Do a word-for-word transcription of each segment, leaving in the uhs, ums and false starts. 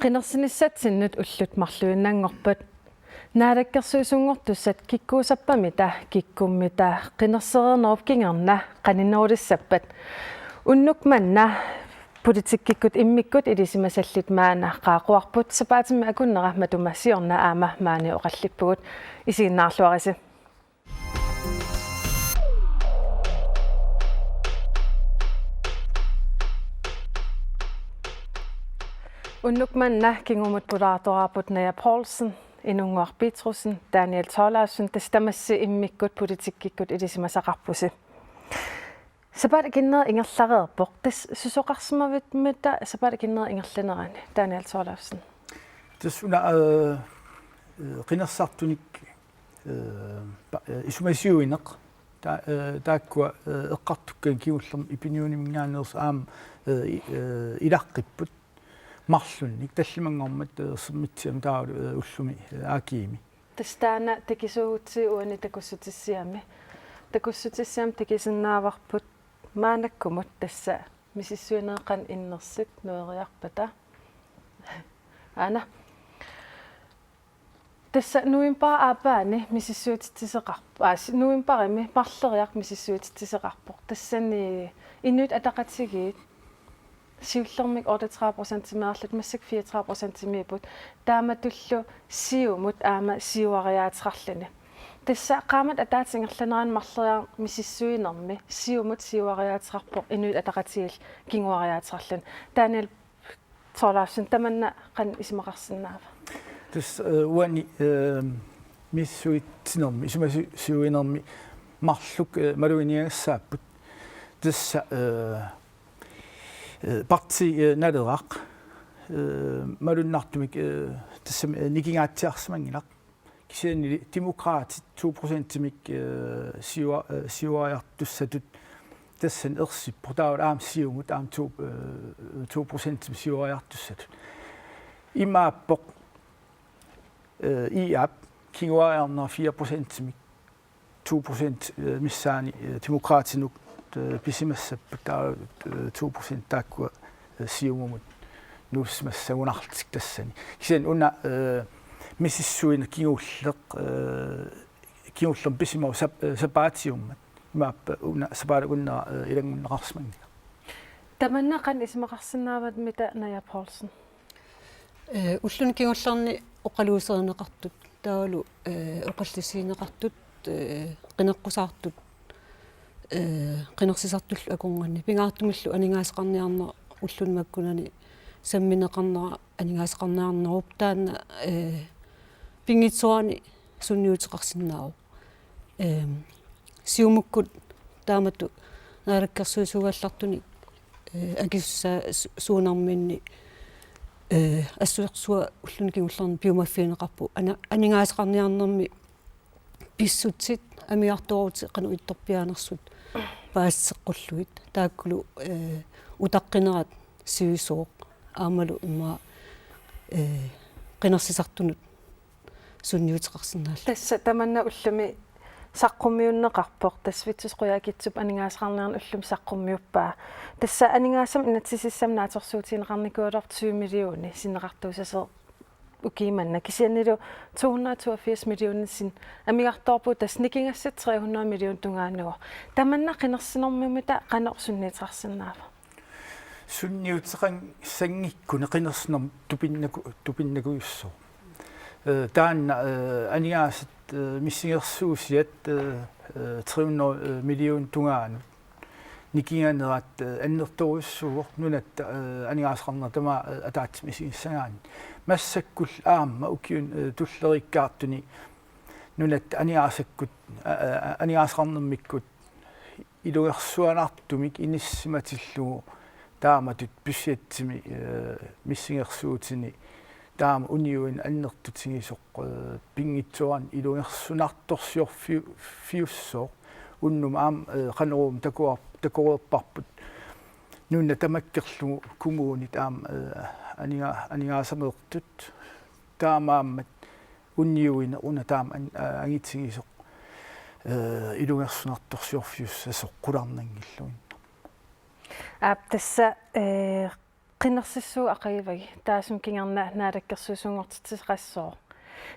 Qinersinissatsinnut ullut marluinnanngorput. Naalakkersuisunngortussat kikkuussappamita kikkummita qinersereernerup kingorna qaninerulissappat. Unnuk manna politikkikkut immikkut ilisimasallit maanna qaaquarput, sapaatimmi akunnera matuma siorna aamma maani oqallippugut, isiginnaarluarisi. Unnuk manna kingumut pulaartoraarput Naja Poulsen, Inunnguaq Petrussen, Daniel Thorleifsen, tassa tamassi immikkut politikkikkut ilisimasaqarpusi. Sapaatip akunnera ingerlareerpoq. Tassa susoqarsimavimmita sapaatip akunnera ingerlanerani, Daniel Thorleifsen? Tassa una, øh, øh, qinersisartunik, øh, pa-, øh, isumasiuineq. Ta-, øh, taakkua, øh, eqqartukkaanni kingullermi Epinionimingaanneersoq aamma, øh, i-, øh, ilaqqipput. Marlunnik tallimanngormat, øh, Sermitsiami taavalu, øh, ullumi, øh, A G-mi. Tassa taanna takisuugutsigu uani takussutissiami. Takussutissiami takusinnaavarput maannakkumut, tassa misissuinerit qanoq innersut nueriarpata. Aana. Tassa novembarip aappaani misissuititsisoqarp-, aa, si-, novembarimi marloriarluta misissuititsisoqarpoq. Tassani Inuit Ataqatigiit siullermik otteogtredive procentimiinnarlutik, massakkut fireogtredive procentimiipput. Taamatullu Siumut aamma siuariaateqarluni. Tassa qaammat ataatsip ingerlanerani marloriarluta misissuinermi Siumut siuariaateqarpoq, Inuit Ataqatigiit kinguariaateqarluni. Daniel Thorleifsen, tamanna qanoq isumaqarsinnaava? Tassa, øh, uani, øh, misissuitsinermi, isumasiuinermi marluk, øh, maluginiagassaapput. Tassa, øh, øh, parti, øh, Naleraq, øh, malunnartumik, øh, tassami, øh, nikingaatsiarsimanngilaq. Kisiannili Demokraatit to procentimik, øh, siua-, øh, siuariartussatut tassani ersippoq, taavalu aamma Siumut aamma to, øh, to procentimik siuariartussatut. Imaappoq, øh, I A P kinguariarnera fire procentimik, to procent, øh, missaani, øh, Demokraatinut, øh, pisimassapput, taava, øh, to procent taakkua, øh, Siumumut nuussimassagunarlutik tassani. Kisianni una, øh, misissuineq kingulleq, øh, kingullermik pisimavoq sap-, øh, sapaatiummat. Imaappa una sapaatip akunnera, øh, ilanngunneqarsimanngilaq. Tamanna qanoq isumaqarsinnaava, Naja Poulsen? Øh, ulluni kingullerni oqaluuserineqartut, taavalu, øh, oqallisigineqartut, øh, qineqqusaartut, øh, qinersisartullu akornanni, pingaartumillu aningaasaqarniarneq ulluni makkunani sammineqarnera aningaasaqarniarnerup, taanna, øh, pinngitsoorani sunniuteqarsinnaavoq. Øhm, Siumukkut taamatut naalakkersuisuugallartunik, øh, akisussaasuunerminni, øh, assersuut ulluni kingullerni piumaffigineqarpoq ana-, aningaasaqarniarnermi pissutsit amigartoorutit qanoq ittorpiaanersut paasisseqqullugit. Taakkulu, øh, utaqqinerat sivisooq aammalu immaqa, øh, qinersisartunut sunniuteqarsinnaalluni. Tassa tamanna ullumi saqqummiunneqarpoq, tassa Vittus Qujaukitsup aningaasaqarniarneq ullumi saqqummiuppaa. Tassa aningaasanik inatsisissami naatsorsuutigineqarnikuugaluarpoq tyve millioner sinneqartuusasoq ukiumanna. Kisiannilu to hundrede og toogfirs millioner sinneq amigartoorpugut, tassa nikingassat tre hundrede millioner tungaanut. Tamanna qinersinermumita qanoq sunniuteqarsinnaava? Sunniuteqassanngikkuni qinersinermut tupinnaku-, tupinnakujussuuvoq. Øh, taanna, øh, aningaasat, øh, missingersuusiat, øh, øh, tre hundrede, øh, millioner tungaanut nikinganerat, øh, annertoorujussuuvoq nunatta, øh, aningaasaqarneq tamaat, øh, ataatsimut isigissagaanni. Massakkut aamma ukiuni, øh, tulleriikkaartuni nunatta aningaasakkut, øh, øh, aningaasaqarnermikkut ilungersunartumik inissisimatillugu taamatut budgetimi, øh, missingersuutini taama uniuineq annertutigisoq, øh, pinngitsoorani ilungersunartorsiorfiu-, fiussooq. Unnuk aamma, øh, Qanorooq takuar-, takoreerparput nuna tamakkerlugu kommunit aamma, øh, aninga-, aningaasameertut, taamaammat uniuineq una taama an-, øh, angitigisoq, øh, ilungersunartorsiorfiussasoq qularnanngilluinnarpoq. Aap, tassa, øh, Qinersissuup aqagivagi taassuma kingorna naalakkersuisunngortitseqassooq.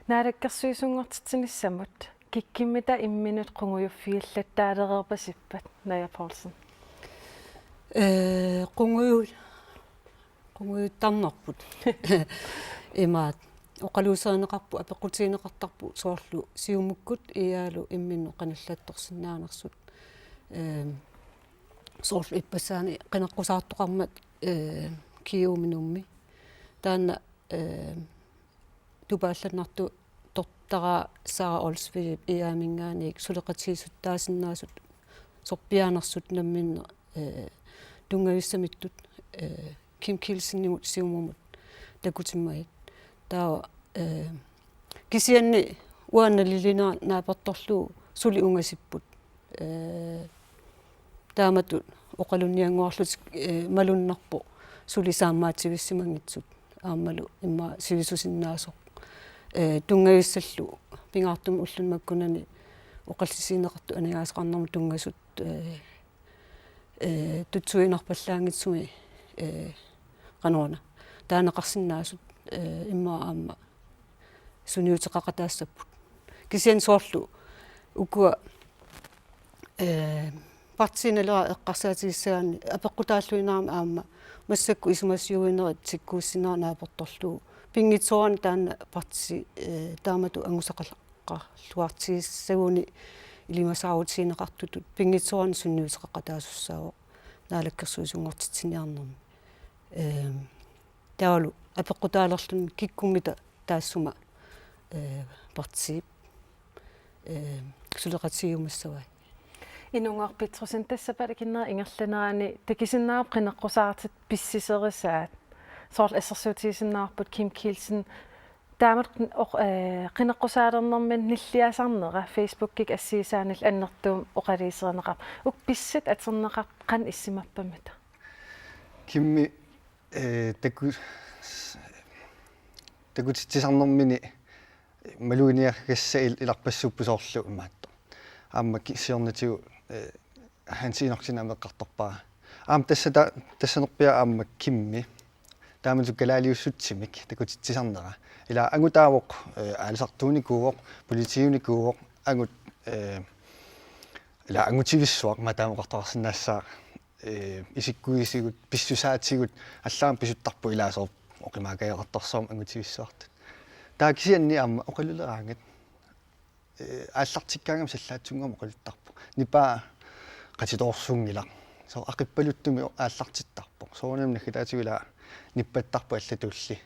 Naalakkersuisunngortitsinissamut kikkummita imminut qungujuffigillattaalereerpasippat, Naja Poulsen? Ee, qunguju-, qungujuttarnerput. Imaat, oqaluuserineqarpoq, apeqqutigineqartarpoq soorlu Siumukkut I A-lu imminnut qanillattorsinnaanersut. Ee, soorlu ippassaani qineqqusaartoqarmat, ee, Kiumi Nuummi. Taanna, ee, tupaallannartutortaraa Sara Olsvigip I A-minngaanniit suleqatigiissuttaasinnaasut sorpiaanersut namminneq, ee, tunngavissamittut, ee, Kim Kielsenimut Siumumut takutimmagit. Taava, ee, kisianni uanga naliliineq naapertorlugu suli ungasipput. Ee, taamatut oqalunniannguarlutik, ee, malunnarpoq suli saammaativissimanngitsut aammalu immaqa sivisusinnaasoq. Ee, tunngavissallu pingaartumik ulluni makkunani oqallisigineqartut aningaasaqarnermut tunngasut, ee, ee, tutsuiginarpallaanngitsumi, ee, qanoruna taaneqarsinnaasut, ee, immaqa aamma sunniuteqaqataassapput. Kisianni soorlu ukua, ee, partiinalera eqqarsaatigissagaanni apeqqutaalluinnarami aamma massakkut isumassiuinerit tikkuussinerat naapertorlugu pinngitsoorani taanna partii, ee, taamatut angusaqala-, qarluartigissaguni ilimasaarutigineqartutut pinngitsoorani sunniuteqaqataasussaavoq naalakkersuisunngortitsiniarnermi. Ehm, taavalu apeqqutaalerluni kikkummita taassuma, ee, partiip, ee, suleqatigiumassavai. Inunngorpitrusin, tassa palakinnera ingerlanerani takusinnaavarput qineqqusaartut pissiserisaat. Soorlu assersuutigisinnaavarput Kim Kielsen taamatut oq-, ee, qineqqusaalernermini nilliasarnera Facebookikkut assigisaanillu annertuumik oqaluuserineqarpoq. Uku pissutsit atorneqarput qanoq issimappammita? Kimmi, ee, taku-, takutitsisarnermini maluginiagassat il-, ilarpassuupput soorlu imaattoq. Aamma ki-, siornatigut, ee, Hans Enoksen aamma eqqartorpara. Aamma tassa ta-, tassanerpiaq aamma Kimmi taamatut kalaaliussutsimik takutitsisarnera. Ila angutaavoq, ee, aalisartuunikuuvoq, politiunikuuvoq, angut, ee, ila angutivissuaq, ma taama oqartoqarsinnaassaaq, ee, isikkuisigut, pissusaatigut, allaat pisuttarput ilaa soorlu oqimaakajaartorsuarmik angutivissuartut. Taava kisianni aamma oqaluleraangat, ee, aallartikkaangami sallaatsunnguamik oqaluttarpoq. Nipaa qatitoorsuunngilaq. Soorlu aqippaluttumik aallartittarpoq. Soorunami naggataatigut ilaa nippattarpoq allatulli.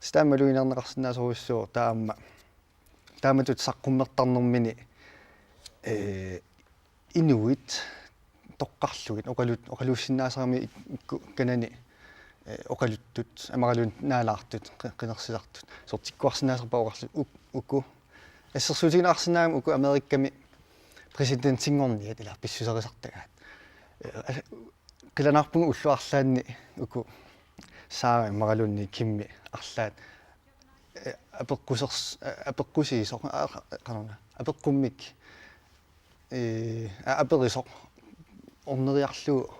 Tassa taanna maluginiarneqarsinnaasorujussuuvoq taava aamma taamatut saqqummertarnermini, ee, inuit toqqarlugit oqalut-, oqaluussinnaasarami ik-, ikku kanani, ee, oqaluttut, amaraluunniit naalaartut, qi-, qinersisartut. Soorlu tikkuarsinnaasarpara oqarlutik uk-, uku. Assersuutigineqarsinnaagami uku Amerikami præsidentinngorniat ilaa pissuserisartagaat. Ee, as-, qilanaarpunga ullut arlaanni uku Sara amaraluunniit Kimmi arlaat, ee, apeqqusers-, ee, apeqqusiisoq, aa, qanoruna, apeqqummik, ee, a-, aperisoq orneriarlugu,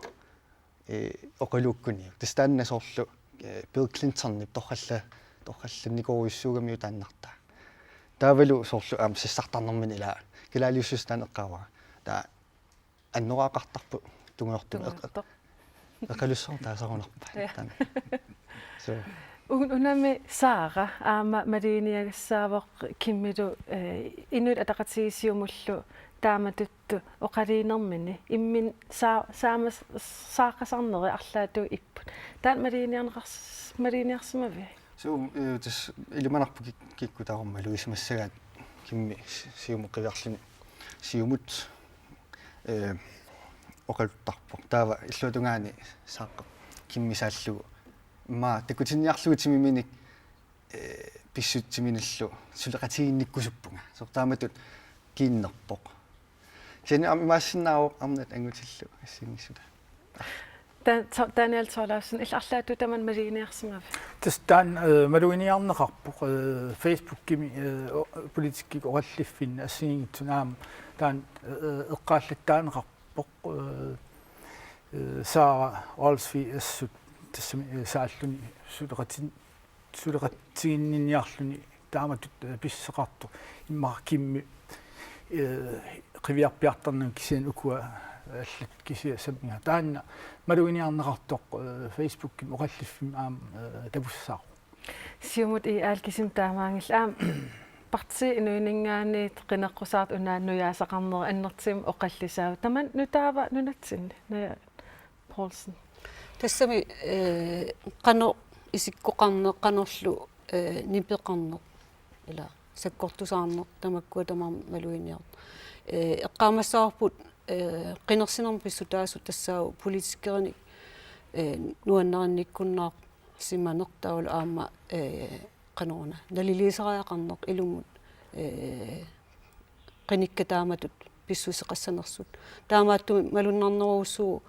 ee, oqaluukkuniuk. Tassa taanna soorlu, ee, Bill Clintonip torralla-, torrallannikorujussuugamiuk taannartaa. Taavalu soorlu aamma sassartarnermini ilaa kalaaliussuseq taanna eqqaavara. Taava annoraaqartarpoq tungujortumik eq-, Tungujortoq. Eqalussuarnik taasarunarpoq. Ja. Taanna. So. Un-, unami Sara aamma maluginiagassaavoq Kimmilu, ee, Inuit Ataqatigiit Siumullu taamatuttut oqaluunermini imminut saa-, saamas-, saaqqasarneri arlaatigut ipput. Taanna maluginiarneqars-, maluginiarsimavit? Suu, ee, tassa ilimanarpoq kik-, kikkut tamarmik malugisimassagaat. Kimmi Si-, Siumut qiviarluni Siumut, ee, oqaluttarpoq. Taava illuatungaani Sara Kimmi saallugu, immaqa takutinniarlugu timiminik, ee, pissutsit timinillu suleqatigiinnikkusuppunga. Soorlu taamatut kiinnerpoq. Kisianni aamma imaassinnaavoq arnat angutillu assigiinngissutaat. Ta-, to-, Daniel Thorleifsen, illit arlaatigut tamanna maluginiarsimavit? Tassa taanna, ee, maluginiarneqarpoq, ee, Facebookimi, ee, o-, politikkikkut oqalliffinni assigiinngitsunik aamma taanna, ee, eqqaallattaaneqarpoq, ee, ee, Sara Olsvig assut tassami, eh, saalluni suleqatin-, suleqatigiinniarluni taamatut, eh, pissuseqartoq immaqa Kimmi, eh, qiviarpiartarnanga kisianni ukua allat kisiat sammigaat. Taanna maluginiarneqartoq, eh, Facebookimi oqalliffimmi aamma, eh, tapussaaq. Siumut I. Ahlqvist taamaanngilaq aamma partiit inuiningaanniit qineqqusaartut una nujaasaqarnerat annertuumik oqallisaavat. Tamanna nutaava nunatsinni, Naja Poulsen? Tassami, eh, qanoq isikkoqarneq, qanorlu, eh, nipeqarneq, ila sakkortusaarneq, tamakkua tamarmik maluginiartut. Eh, eqqaamassavarput, eh, qinersinermi pissutaasut tassaavoq politikerinik, eh, nuannarinnikkunnaarsimaneq taavalu aamma, eh, qanoruna, naliliisariaqarneq ilumut, eh, qinikkat taamatut pissuseqassanersut. Taamaattumik malunnarnerujussuuvoq,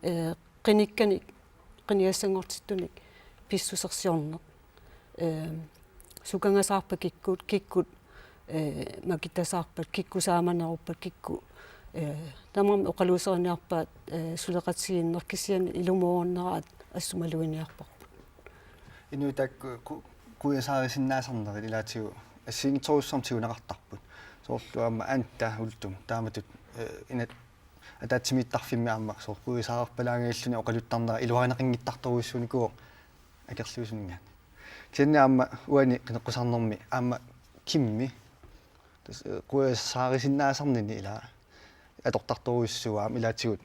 eh, qinikkanik, qinigassanngortittunik pissusersiorneq. Eh, sukangasaarpat kikkut, kikkut, eh, makitasaarpat, kikkut saamaneruppat, kikkut, eh, tamarmik oqaluuseriniarpaat, eh, suleqatigiinneq, kisianni ilumoorneraat assut maluginiarparput. Inuit taakku ku-, kujasaarisinnaasarnerit ilaatigut assigiinngitsorujussuarmik tiguneqartarput. Soorlu aamma Anda Uldum taamatut, eh, inat-, ataatsimiittarfimmi aamma soorlu kujasaarpalaanngilluni oqaluttarnera iluarineqanngittartorujussuunikuuvoq akerliusuninngaanniit. Kisianni aamma uani qineqqusaarnermi aamma Kimmi tassa, eh, kujasaarisinnaasarnini ila atortartorujussuuvoq aamma ilaatigut,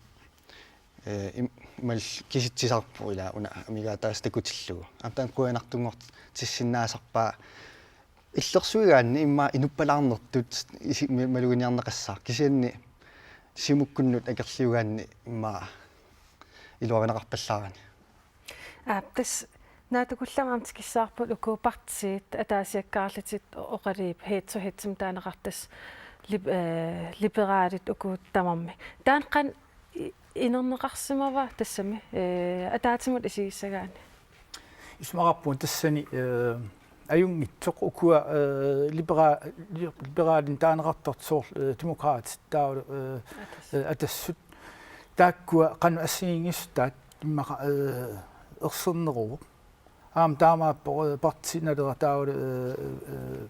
eh, im-, imal kisitsisarpoq ila una amigaataasoq takutillugu. Aamma taanna qujanartunngortissinnaasarpaa illersuigaanni immaqa inuppalaarnertut isi-, ma-, maluginiarneqassaaq. Kisianni Siumukkunnut akerliugaanni immaqa iluarineqarpallaarani. Aap, tassa naatsukullammik aamma tikissavarput uku partiit ataasiakkaarlutik oqaluupput head to headimik taaneqartut tassa lib-, eh, liberalit uku tamarmik. Taanna qanoq i-, inerneqarsimava tassami, eh, ataatsimut isigissagaanni? Isumaqarpunga tassani, eh, ajunngitsoq ukua, eh, libera-, li-, liberalinik taaneqartartut soorlu, eh, Demokraatit taavalu, eh, Atassut. Eh, Atassut. Taakkua qanoq assigiinngissutaat immaqa, eh, erserneruvoq. Aamma taamaappoq, eh, Partii Naleraq taavalu, eh, eh,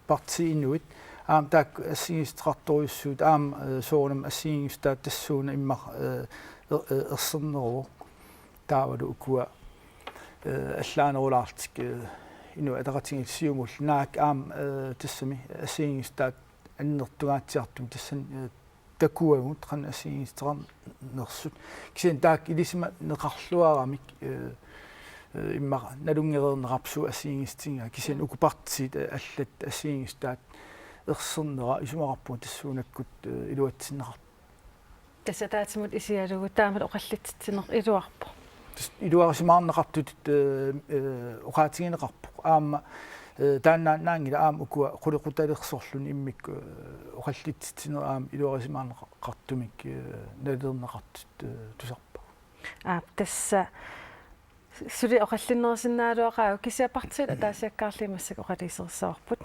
Partii Inuit. Aamma taakku assigiissuteqartorujussuit aamma, eh, soorunami assigiinngissutaat tassuuna immaqa, eh, er-, eh, erserneruvoq. Taavalu ukua, eh, allaanerulaarlutik, eh, Inuit Ataqatigiit Siumullu naak aamma, eh, tassami assigiinngissutaat annertungaatsiartumik tassani, eh, takuagut qanoq assigiinngitsuuteqarnersut. Kisianni taakku ilisimaneqarluaramik, eh, eh, immaqa nalunngereerneqarpoq suut assigiinngissutigigaat. Kisianni uku partiit, eh, allat assigiinngissutaat ersernera isumaqarpunga tassuunakkut, eh, iluatsinneqartoq. Tassa ataatsimut isigalugu taamatut oqallitsitsineq iluarpoq. Tassa iluarisimaarneqartutut, eh, eh, oqaatigineqarpoq. Aamma, eh, taannaannaanngilaq aamma ukua qulequtalersorluni immikkut, eh, oqallitsitsineq aamma iluarisimaarneqartumik, eh, nalilerneqartutut, eh, tusarpagut. Aap, tassa suli oqallinnerusinnaagaluaqaagut, kisianni partiit ataasiakkaarlugit massakkut oqaluuserissavarput.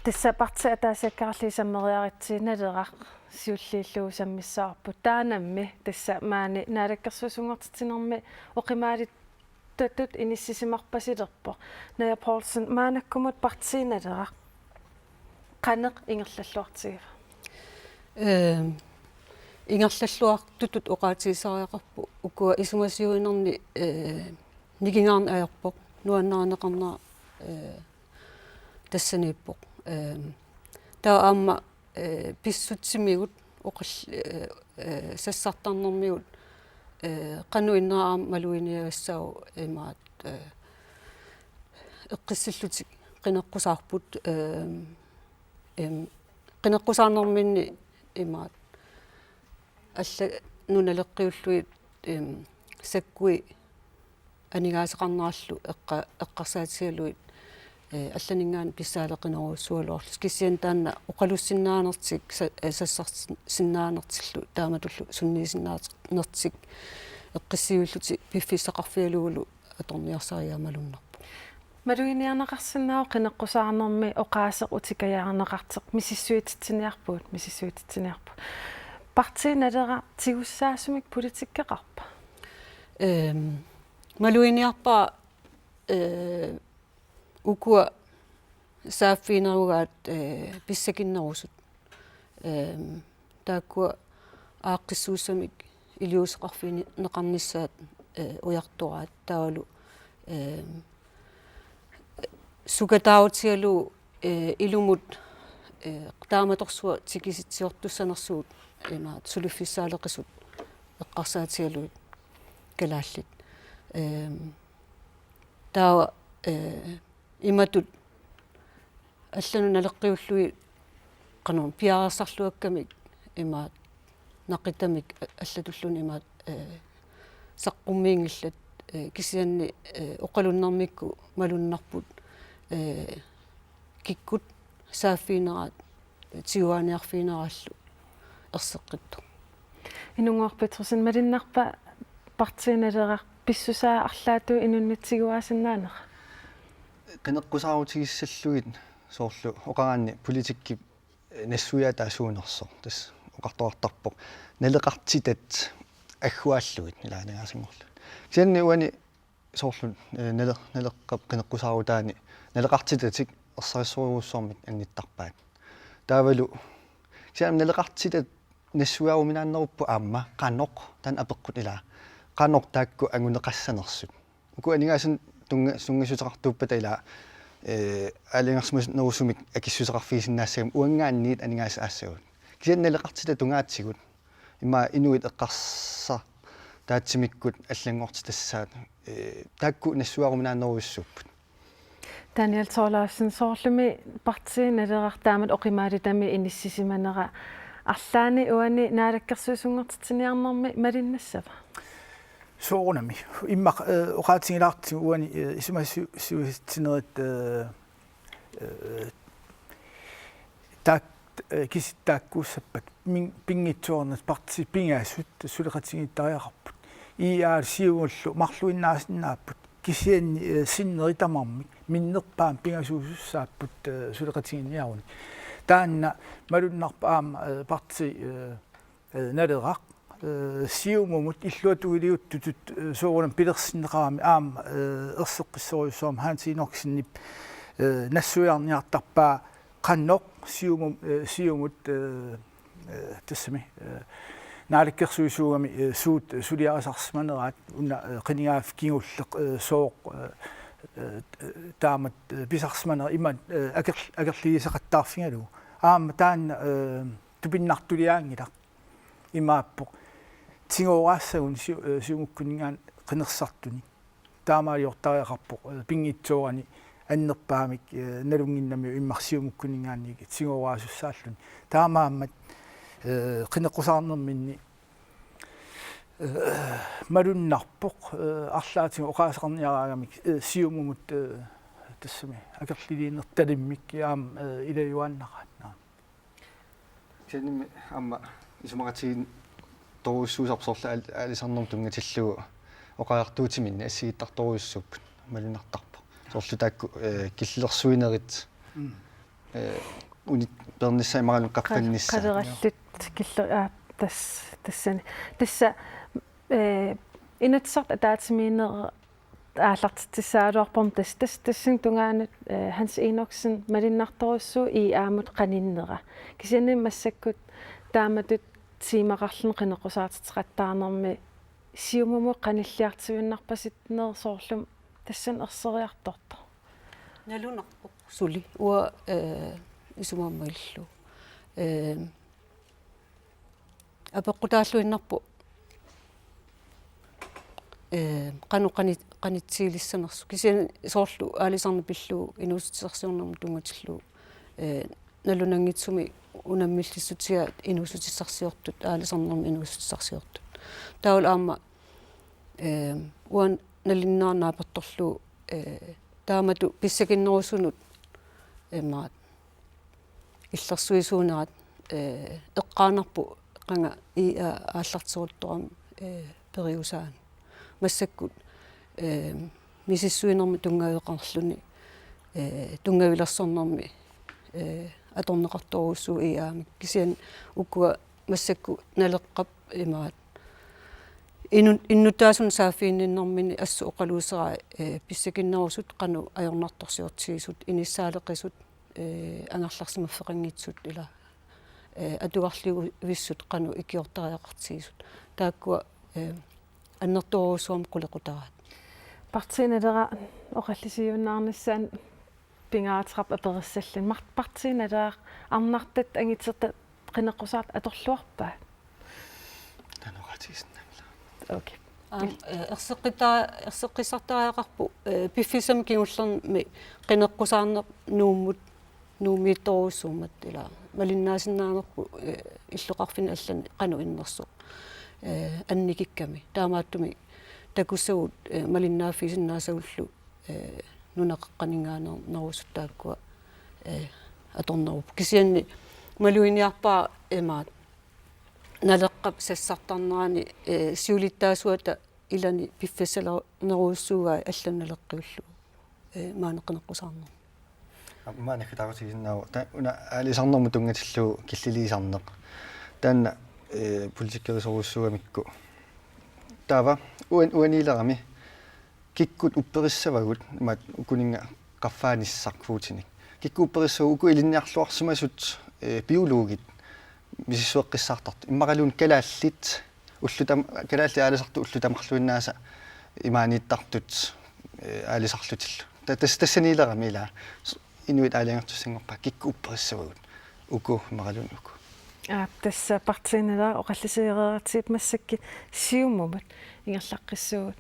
Tassa partiit ataasiakkaarlugit sammeriaritsi Naleraq siulliullugu sammissavarput. Taannami tassa maani naalakkersuisunngortitsinermi oqimaali- tatut inissisimarpasilerpoq. Naja Poulsen, maannakkumut Partii Naleraq qanoq ingerlalluartigiva? Ehm, ingerlalluartutut oqaatigisariaqarpoq ukua isumasioraluarnerni, eh, nikingaarneq ajorpoq, nuannarineqarnera, eh, tassaniippoq. Ehm, taava aamma eh, pissutsimigut oqall-, eh, eh, sassartarnermigut, eh, qanoq innera aamma maluginiagassaavoq imaattoq, eh, eqqissillutik qineqqusaarput, eh, em, qineqqusaarnerminni imaattoq allat nunaleqqiullugit, em, sakkui aningaasaqarnerallu eqqa-, eqqarsaatigalugit, eh, allaninngaanniit pissaaleqinerujussuugaluarlutik, kisianni taanna oqalussinnaanertik sa-, eh, sassarsinnaanertillu taamatullu sunniisinnaanertik eqqissivillutik piffissaqarfigalugulu atorniarsarigaat malunnarpoq. Maluginiarneqarsinnaavoq qineqqusaarnermi oqaaseq utikajaarneqartoq, misissuititsiniarpugut, misissuititsiniarpugut. Partii Naleraq tigussaasumik politikkeqarpa? Ehm, maluginiarpara, eh, ukua saaffiginerugaat, eh, pissakinnerusut. Ehm, taakkua aaqqissuussamik iliuuseqarfigineqarnissaat, eh, ujartoraat taavalu, ehm, sukataarutigalugu, eh, ilumut, eh, taamatorsuaq tikisitsiortussanersugut imaat suliffissaaleqisut eqqarsaatigalugit kalaallit. Ehm, taava, eh, imatut allanut naleqqiullugit qanormi piareersarluakkamik imaat naqitamik allatulluunniit imaat, eh, saqqummiinngillat, eh, kisianni, eh, oqalunnermikkut malunnarput, eh, kikkut saaffigineraat, eh, tiguaaniarfigineraallu erseqqittoq. Inunnguaq Petrussen, malunnarpa Partii Naleraq pissusaa arlaatigut inunnik tiguaasinnaanera? Qineqqusaarutigissallugu soorlu oqaraanni politikkip nassuiaataa suunersoq. Tassa oqartoqartarpoq naleqartitat agguaallugit ilaa aningaasanngorlugit. Kisianni uani soorlu, eh, nale-, naleqqap qineqqusaarutaani naleqartitatik ersarissorujussuarmik annittarpaat. Taavalu kisianni naleqartitat nassuiaaruminaannerupput aamma qanoq, taanna apeqqut ilaa. Qanoq taakku anguneqassanersut. Uku aningaasanik tunnga-, tunngassuteqartuuppata ilaa, eh, aalajangersimanerusumik akissuteqarfigisinnaassagami uanngaanniit aningaasat aassagaat. Kisianni naleqartitat tungaatigut. Ima inuit eqqarsartaatsimikkut allanngortitassaat, eh, taakku nassuiaaruminaannerujussuupput. Daniel Thorleifsen, soorlumi Partii Naleraq taamatut oqimaalitami inissisimanera arlaanni uani naalakkersuisunngortitsiniarnermi malinnassava? Soorunami. Immaqa, eh, oqaatigilaartigu uani, eh, isumagissu-, -suitsinerit, eh, eh, taak-, eh, kisit taakkuussappat min-, pinngitsoornat partiit pingasut suleqatigiittariaqarput. I A-llu Siumullu marluinnaasinnaavaat kisianni, eh, sinneri tamarmik minnerpaamik pingasuusussaapput, eh, suleqatigiinniaruni. Taanna malunnarpoq aamma, eh, Partii, eh, eh, Naleraq, eh, Siumumut illuatungiliuttutut, eh, soorunami pilersinneqarami aamma, eh, erseqqissorujussuarmik Hans Enoksenip, eh, nassuiarniartarpaa qanoq Siumum-, eh, Siumut, eh, eh, tassami, eh, naalakkersuisuugami, eh, suut suliarisarsimaneraat una, eh, qinigaaffik kingulleq, eh, sooq, eh, eh, taamatut, eh, pisarsimanera ima, eh, aker-, akerliuuseqattaarfigalugu. Aamma taanna, eh, tupinnartuliaanngilaq. Imaappoq tigooraassagunik Siu-, eh, Siumukkunninngaanniit qinersisartunik. Taamaaliortariaqarpoq, eh, pinngitsoorani annerpaamik, eh, nalunnginnamiuk immaqa Siumukkunninngaanniit tigooraasussaallutik. Taamaammat, eh, qineqqusaarnerminni, eh, malunnarpoq, eh, arlaatigut oqaaseqarniaraagamik, eh, Siumumut, eh, tassami akerliliinertalimmik aamma, eh, ilajuaannaraat. Kisiannimi aamma isumaqatigiittorujussuusarpoq soorlu aal-, aalisarnermut tunngatillugu oqariartuutiminni assigiittartorujussuupput malunnartarpoq. Soorlu taakku, eh, killilersuinerit, mm, eh, unit peernissaat imaluunniit qaffannissaat. Qal-, qalerallit kille-, aa, tas-, tassani. Tassa, eh, Inatsisartut ataatsimiinnerat aallartitsissagaluarpoq tassa, tassa, tassani tungaanut, eh, Hans Enoksen malunnartorujussuuvoq I A-mut qaninnera. Kisianni massakkut taamatut tiimaqarluni qineqqusaartitseqattaarnermi Siumumut qanilliartuinnarpasitsinera soorlumi tassani erseriartortoq. Nalunarpoq suli uanga, eh, isumammaillu. Eh, Apeqqutaalluinnarpoq, eh, qanoq qani-, qanitsigilissanersoq. Kisianni soorlu aalisarneq pillugu inuussutissarsiornermut tunngatillugu, eh, nalunanngitsumik unammillissutigaat inuussutissarsiortut, aalisarnermut inuussutissarsiortut. Taavalu aamma, eh, uanga nalinginnaasumik naapertorlugu, eh, taamatut pissakinnerusunut, eh, imaat illersuisuunerat, eh, eqqaanarpoq qanga I A aallarteruttorami, eh, periusaani. Massakkut, eh, misissuinermut tunngaveqarluni, eh, tunngavilersornermi, eh, atorneqartorujussuuvoq I A-mik. Kisianni ukua massakkut Naleqqap imaat. Innu-, innuttaasunik saaffiginninnermini assut oqaluuserai, eh, pissakinnerusut qanoq ajornartorsiortigisut, inissaaleqisut, eh, angerlarsimaffeqanngitsut ila, eh, atugarliivissut qanoq ikiortariaqartigisut. Taakkua, eh, annertoorujussuarmik qulequtaraat. Partiit Naleraq oqallisigiunnaarnissaanut pingaaruteqarpoq aperissalluni. Mar-, Partiit Naleraq arnartat angitertat qineqqusaartut atorluarpaat? Taanna oqaatigisinnaanngilaq. Okay. Aam, eh, erseqqita-, erseqqissartariaqarpoq, eh, piffissami kingullermi qineqqusaarneq Nuummut, Nuummiittorujussuummat ila malinnaasinnaanngorpoq, eh, illoqarfinni allani qanoq innersoq, eh, annikikkami. Taamaattumik takussagut, eh, malinnaaffigisinnaasagullu, eh, nunaqeqqaninngaanneernerusut taakkua, eh, atornerupput. Kisianni maluginiarpara imaat Naleqqap sassartarnerani, eh, siulittaasuata ilani piffissalernerujussuugai allanut naleqqiullugu, eh, maani qineqqusaarnermi. Aamma naggataarutigisinnaavoq. Taava una aalisarnermut tunngatillugu killiliisarneq. Taanna, eh, politikerisorujussuugamikku. Taava uan-, uaniilerami kikkut upperissavagut, imaat ukuninnga qaffaanissaq kvotinik. Kikkut upperissavagut uku ilinniarluarsimasut, eh, biologit misissueqqissaartartut. Immaqaluunniit kalaallit ullut tam-, kalaallit aalisartut ullut tamarluinnaasa imaaniittartut, eh, aalisarlutillu. Ta-, tas-, tassaniilerami ila s-, inuit aalajangertussanngorpaat kikkut upperissavagut. Uku immaqaluunniit uku. Aap, tassa Partiit Naleraq oqallisigereeratsigit massakkut Siumumut ingerlaqqissaagut.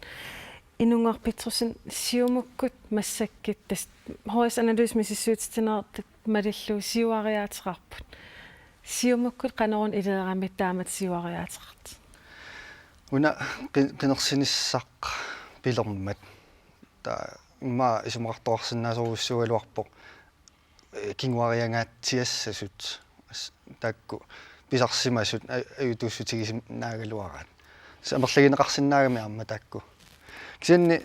Inunngorpitsusin Siumukkut massakkut tassa H S Analyse misissuititsinertut malillugu siuariaateqarput. Siumukkut qanoruna ileramit taamatut siuariaateqartut? Una qi-, qinersinissaq pilermat. Taava immaqa isumaqartoqarsinnaasorujussuugaluarpoq, eh, kinguariangaatsiassasut as-, taakku pisarsimasut a-, ajutuussutigisinnaagaluaraat. Tassa amerlagineqarsinnaagami aamma taakku. Kisianni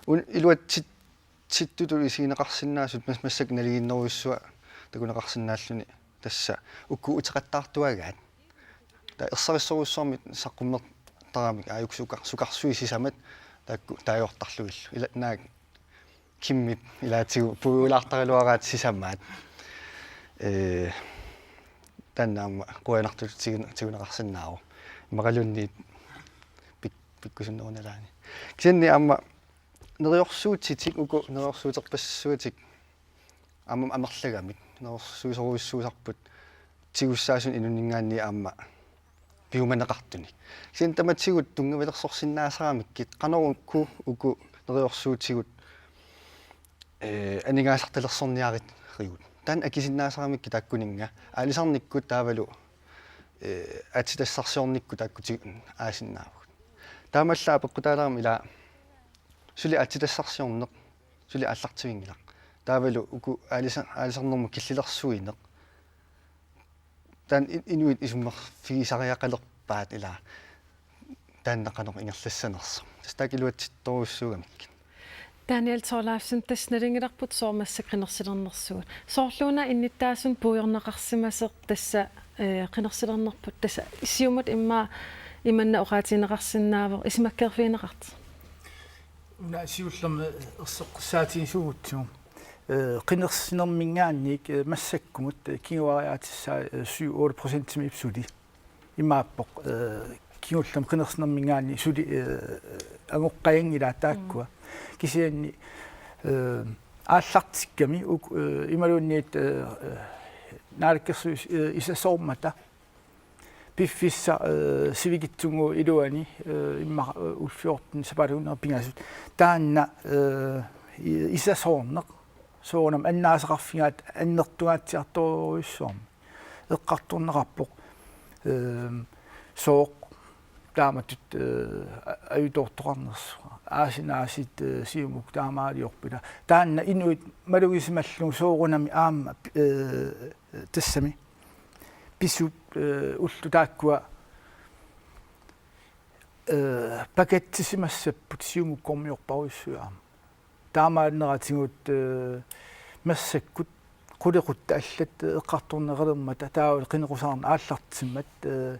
un-, iluatsit-, sittutut isigineqarsinnaasut mas-, massakkut naligiinnerujussuaq takuneqarsinnaalluni tassa uku uteqattaartuagaat. Taava ersarissorujussuarmik saqqummertaramik aajuku sukar-, sukarsuit sisamat taakku taagortarlugillu. Ila naak Kimmip ilaatigut puigulaartaraluaraat sisamaat. Ee, taanna aamma qujanartutut tigun-, tiguneqarsinnaavoq. Immaqaluunniit pik-, pikkusunnerup nalaani. Kisianni aamma neriorsuutitik uku neriorsuuterpassuatik aamma amerlagamik neriorsuisorujussuusarput tigussaasunik inunninngaanniit aamma piumaneqartunik. Kisianni tamatigut tunngavilersorsinnaasaramikkit qanoruku uku neriorsuutigut, ee, aningaasartalersorniarigut. Taanna akisinnaasaramikkit taakkuninnga aalisarnikkut taavalu, ee, aatsitassarsiornikkut taakkuti-, aasinnaavagut. Taamaallaat apeqqutaalerama ila suli aatsitassarsiorneq, suli aallartivinngilaq. Taavalu uku aalisa-, aalisarnermut killilersuineq. Taanna i-, inuit isummerfigisariaqalerpaat ila taanna qanoq ingerlassanersoq. Tassa taakku iluatsittorujussuugamikkit. Daniel Thorleifsen, tassa nalunngilarput soorlu massakkut qinersilernersugut. Soorluuna innuttaasunut puigorneqarsimasoq tassa, eh, qinersilernerput tassa Siumut immaqa imanna oqaatigineqarsinnaavoq isumakkeerfigineqartoq. Una siullermik erseqqissaatigisugutsigit, eh, qinersinerminngaanniit, eh, massakkumut, eh, kinguariaatissaat, eh, syv otte procentimik suli. Imaappoq, eh, kingullermik qinersinerminngaanniit suli, eh, angoqqajanngilaat taakkua. Mm. Kisianni, eh, aallartikkami uk-, eh, imaluunniit, eh, eh, naalakkersuisut, eh, isasoormata piffissap, eh, sivikitsunnguup iluani, eh, immaqa, eh, ullorsiortut sapaatip akunneri pingasut. Taanna, eh, i-, isasoorneq soorunami annaasaqarfigaat annertungaatsiartorujussuarmik. Eqqartorneqarpoq, eh, sooq taamatut, eh, a-, ajutoortoqarnersoq. Aasiit aasiit, eh, Siumut taamaaliorput ila. Taanna inuit malugisimallugu soorunami aamma, eh, tassami pisup, eh, ullut taakkua, eh, pakkatisimassapput Siumukkormiorparujussuit aamma. Taamaanneratigut, eh, massakkut qulequttat allat eqqartorneqalermata taavalu qineqqusaarneq aallartimmat, eh,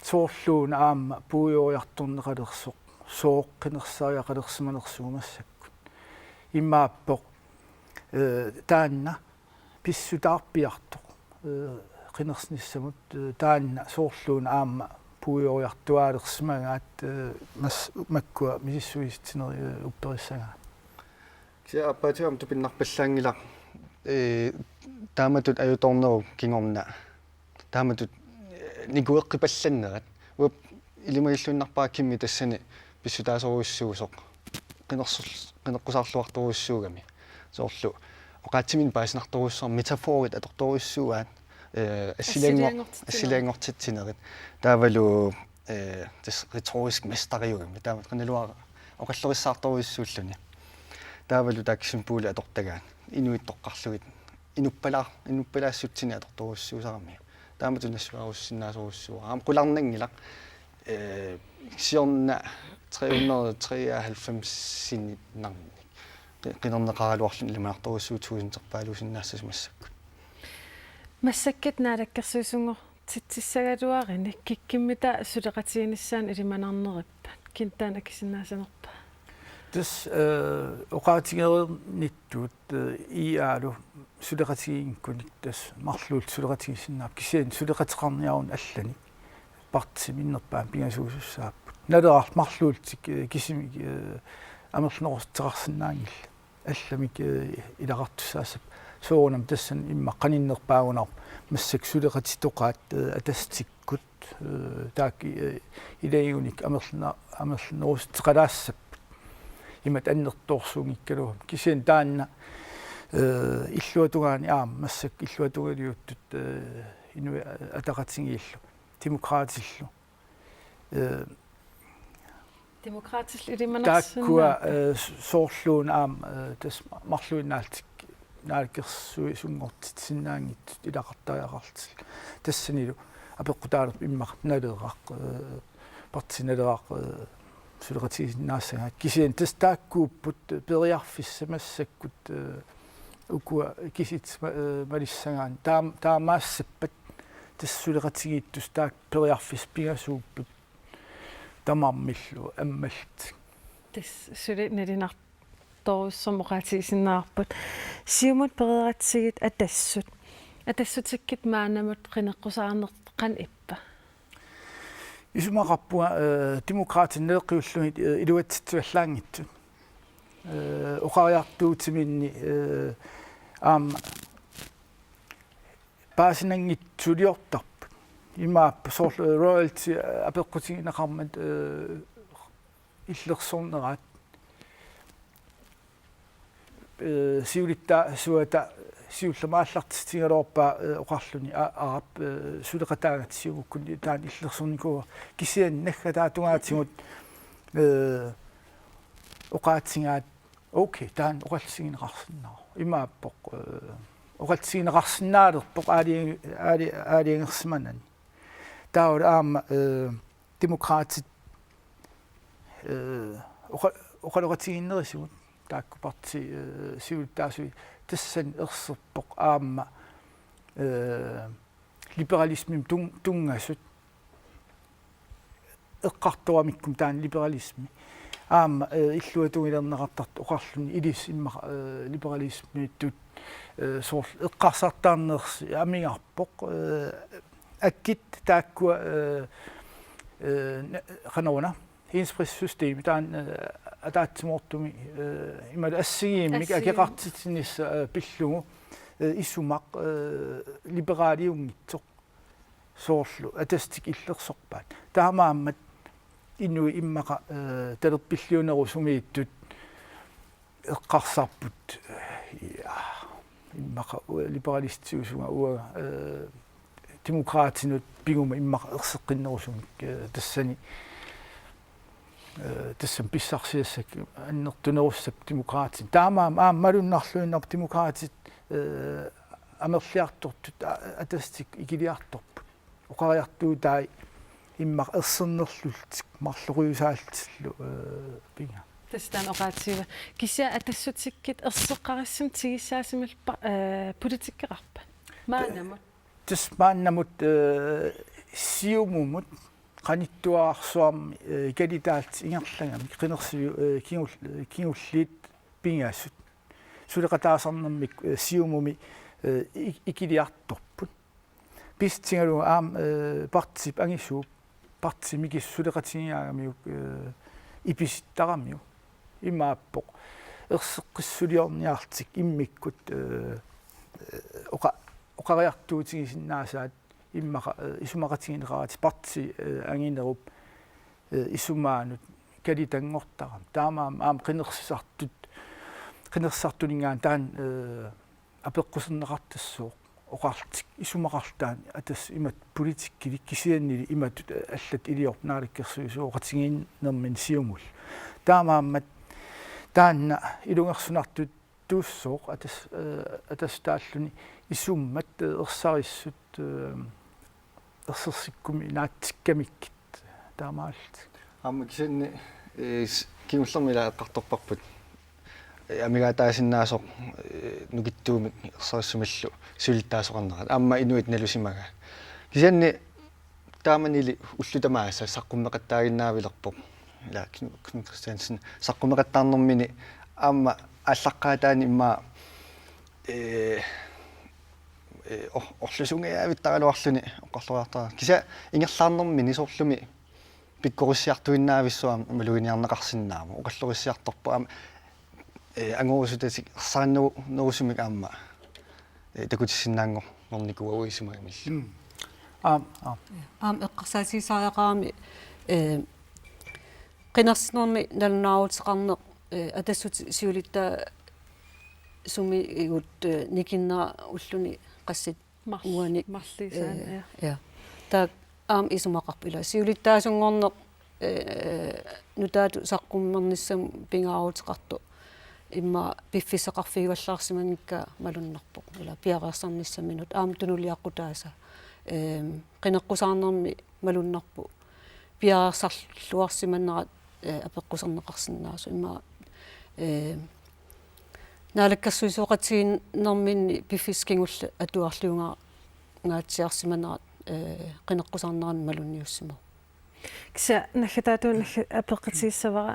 soorluuna aamma puigoriartorneqalersoq, sooq qinersisariaqalersimanersugut massakkut. Imaappoq, eh, taanna pissutaarpiartoq, eh, qinersinissamut, eh, taanna soorluuna aamma puigoriartuaalersimagaat, eh, mas-, makkua misissuisitsinerit, eh, upperissagaat. Kisianni aappaatigummi tupinnarpallaanngilaq, eh, taamatut ajutoornerup kingorna. Taamatut, eh, nikueqqipallannerat. Uap ilimagilluinnarpara kimmi tassani pissutaasorujussuusoq. Qinersul-, qineqqusaarluartorujussuugami. Soorlu oqaatsiminnik paasinartorujussuarmik metaforit atortorujussuuaat, eh, assilianngor-, assilianngortitsinerit. Assilianngortitsinerit. Taavalu, eh, tassa retorisk mesteriugami. Taama qanaluara oqallorissaartorujussuulluni. Taavalu taakku symbolit atortagaat. Inuit toqqarlugit. Inuppalaa-, inuppalaassutsinik atortorujussuusarami. Taamatut nassuiarussinnaasorujussuuara. Aamma qularnanngilaq, eh, siorna tre hundrede treoghalvfemsinnarnik. Qi-, qinerneqaraluarluni ilimanartorujussuuvoq tuusinterpaaluusinnaassasut massakkut. Massakkut naalakkersuisunngortitsissagaluarunik kikkut-mi taava suleqatiginissaanut ilimanarnerippat? Kentaanut akisinnaasanerpa? Tassa, eh, oqaatigereernittut, eh, I A-lu suleqatigiinnikunik tassa marluullutik suleqatigiissinnaapput, kisianni suleqateqarniaruni allanik partiit minnerpaamik pingasuusussaapput. Naleraq marluullutik, eh, kisimik, eh, amerlanerussuteqarsinnaanngillat. Allamik, eh, ilaqartussaassappat. Soorunami tassani immaqa qaninnerpaagunarpoq massakkut suleqatitoqaat, eh, Atassutikkut, eh, taakku, eh, ilagigunik amerlana-, amerlanerussuteqalaassapput. Imatut annertoorsuunngikkaluamik. Kisianni taanna, eh, illuatungaani aamma massakkut illuatungiliuttut, eh, Inuit Ataqatigiillu, Demokraatillu. Eh, Demokraatillu ilimanarsinnaapput. Taakkua, eh, s-, soorluuna aamma, eh, tassa marluinnaallutik naalakkersuisunngortitsisinnaanngitsut ilaqartariaqarlutillu. Tassanilu apeqqutaalerpoq immaqa Naleraq, eh, partii Naleraq, eh, suleqatigisinnaassagaat. Kisianni tassa taakkuupput periarfissat massakkut, eh, ukua kisitsisit ma-, eh, malissagaanni. Taam-, taamaassappat tassa suleqatigiittussat taakku periarfissat pingasuupput. Tamarmillu ammallutik. Tassa suli nalinartorujussuarmik oqaatigisinnaavarput. Siumut pereeratsigit Atassut. Atassutikkut maannamut qineqqusaarneq qanoq ippa? Isumaqarpunga, eh, Demokraatit naleqqiullugit, eh, iluatsitsivallaanngitsut. Eh, oqariartuutiminni, eh, aamma paasinanngitsuliortarput. Imaappoq soorlu, eh, royalty, eh, apeqqutigineqarmat, eh, illersorneraat, eh, siulittaasuata siullermik aallartitsissutigigaluarpaa, eh, oqarluni a-, aap, eh, suleqataagatta siumukkut taanna illersornikuuara, kisianni naggataatungaatigut, eh, oqaatigaat okay, taanna oqallisigineqarsinnaavoq. Imaappoq, eh, oqallisigineqarsinnaalerpoq aali-, aali-, aalajangersimanani. Taavalu aamma, eh, Demokraatit, eh, oqa-, oqaloqatigiinnerisigut taakku partii, eh, siulittaasui tassani erserpoq aamma, eh, liberalismimik tun-, tunngasut eqqartoramikkumi taanna liberalismi. Aamma, eh, illuatungilerneqartartoq oqarluni ilissi immaqa, eh, liberalismiittut, eh, soorlu eqqarsartarnersi amigarpoq, eh, akit taakkua, eh, eh, ne-, qanoruna, enhedsprissystem taanna, eh, ataatsimoortumik, eh, imaluunniit assigiimmik assigiimmik akeqartitsinissaq, eh, pillugu, eh, isumaq, eh, liberaliunngitsoq. Soorlu Atassutikkut illersorpaat. Taamaammat inuit immaqa, eh, talerpilliunerusumiittut eqqarsarput. Ja, immaqa u-, liberalistisuusunga uanga, eh, Demokraatinut piguma immaqa erseqqinnerusumik, eh, tassani, eh, tassami pissarsiassakka annertunerussapput Demokraatit. Taamaammat aamma malunnarluinnarpoq Demokraatit, eh, amerliartortut, a-, Atassutikkut ikiliartorput. Oqariartuutai immaqa ersernerlullutik marloqiusaallutillu, eh, pinga. Tassa taanna oqaatsiva. Kisianni Atassutikkut erseqqarissumik tigussaasumillu pa-, eh, politikkeqarpat. Maannamut. Tassa maannamut, eh, Siumumut qanittuararsuarmi, eh, kalitaallutik ingerlagamik qinersiviup, eh, kingul-, eh, kingulliit pingasut. Suleqataasarnermik, eh, Siumumi, eh, ik-, ikiliartorput. Pissutigalugu aamma, eh, partiip angisuup, partiit mikisut suleqatigigaangamiuk, eh, ipisittaramiuk. Imaappoq erseqqissuliorniarlutik immikkut, eh, eh, oqa-, oqariartuutigisinnaasaat immaqa, eh, isumaqatigineqaratik partiit, eh, anginerup, eh, isumaanut kalitanngortarami. Taamaammat aamma qinersisartut, qinersisartuninngaanniit taanna, eh, apeqquserneqartassooq oqarlutik isumaqarlutik taanna Atassut imatut politikkilik kisiannili imatut, eh, allatut iliorput naalakkersuisooqatigiinnermini Siumullu. Taamaammat taanna ilungersunartut tuussooq Atas-, eh, Atassutaalluni isummat, eh, ersarissut, eh, ersersikkummi naatsikkamikkit taamaallutik. Aamma kisianni, eh, s-, kingullermi ilaa eqqartorparput. Eh, amigaataasinnaasoq, eh, nukittuumik ersarissumillu siulittaasoqarnerat. Aamma inuit nalusimagaat. Kisianni taamanili ullut tamaasa saqqummeqattaaginnaavilerpoq. Ilaa Knud, Knud Kristiansen saqqummeqattaarnermini aamma aallaqqaataani immaqa, eh, eh, or-, orlusunngaavittaraluarluni oqarloriartara. Kisianni ingerlaarnermini soorlumi pikkorissiartuinnaavissuaq aamma maluginiarneqarsinnaavoq. Oqallorissiartorpoq aamma, eh, angorusutatik ersarinneru-, nerusumik aamma, eh, takutissinnaanngor-, -nikuuagut isumagamillu. Mm. Aamma, aamma. Aamma eqqarsaatigisariaqarami, eh, qinersinermi nalunaaruteqarneq, eh, Atassutit siulittaasumigut, eh, nikinnera ulluni qassit Mar-, uani, marluusaani, eh, ja. Ja. Taakku aamma isumaqarput ilaa. Siulittaasunngorneq, eh, nutaatut saqqummernissamut pingaaruteqartoq immaqa piffissaqarfigivallaarsimanngikkaa malunnarpoq. Ilaa piareersarnissaminut aamma tunuliaqutaasa. Ehm, qineqqusaarnermi malunnarpoq. Piareersarluarsimanerat, eh, apeqquserneqarsinnaasoq. Immaqa, eh, naalakkersuisooqatigiinnerminni piffissap kingulleq atuarliungaatsiarsimanerat, eh, qineqqusaarnerani malunniussimavoq. Kisianni naggataatigut nagga-, apeqqutigissavara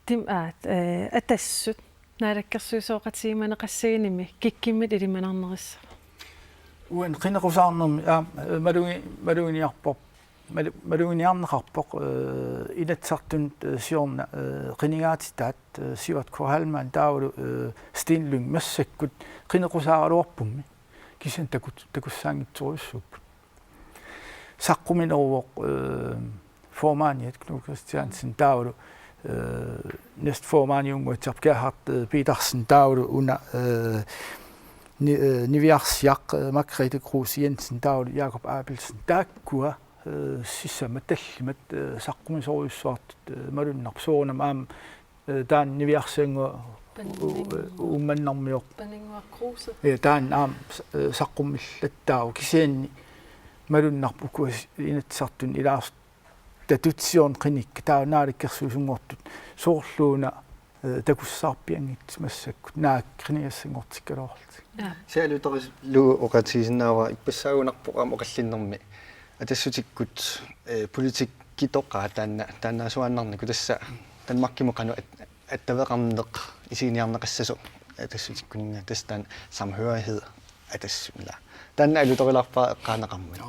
Tim-, aa, eh, Atassut naalakkersuisooqatigiinnermi qassinimi kikkummit ilimanarnerissava? Uani qineqqusaarnermi, aa, malugi-, maluginiarpoq, malu-, maluginiarneqarpoq, eh, Inatsisartunut, eh, siorna, eh, qinigaatitaat, eh, Sivert K. Heilmann taavalu, eh, Steen Lynge massakkut qineqqusaaraluarpummi. Kisianni takut-, takussaanngitsorujussuupput. Saqqumineruvoq, eh, formandiat Knud Kristiansen taavalu, eh, næstformandiunnguatsiarput Gerhard, eh, Petersen taavalu una, eh, ni-, eh, niviarsiaq, eh, Margrethe Kruse Jensen taavalu Jakob Abelsen. Taakkua, eh, sisamat tallimat, eh, saqqumisorujussuartut, eh, malunnarpoq soorunami aamma eh, taanna niviarsiannguaq Paninnguaq. U-, u-, Uummannarmioq. Paninnguaq Kruse. Ja, taanna aamma s-, eh, saqqummillattaavoq kisianni malunnarpoq ukua s-, Inatsisartuni ilaasortatut siorna qinikkat taava naalakkersuisunngortut soorluuna, eh, takussaarpianngitsut massakkut naak qinigassanngortikkaluarlutik. Ja. Sialutorilu oqaatigisinnaavara ippassaagunarpoq aamma oqallinnermi Atassutikkut, eh, politikki toqqaa taanna, taannaasuaannarnikkut tassa Danmarkimut qanoq at-, attaveqarneq isiginiarneqassasoq Atassutikkunninngaanniit tassa taanna samhørighed Atassut ilaa. Taanna alutorilaarpara eqqaaneqarmat.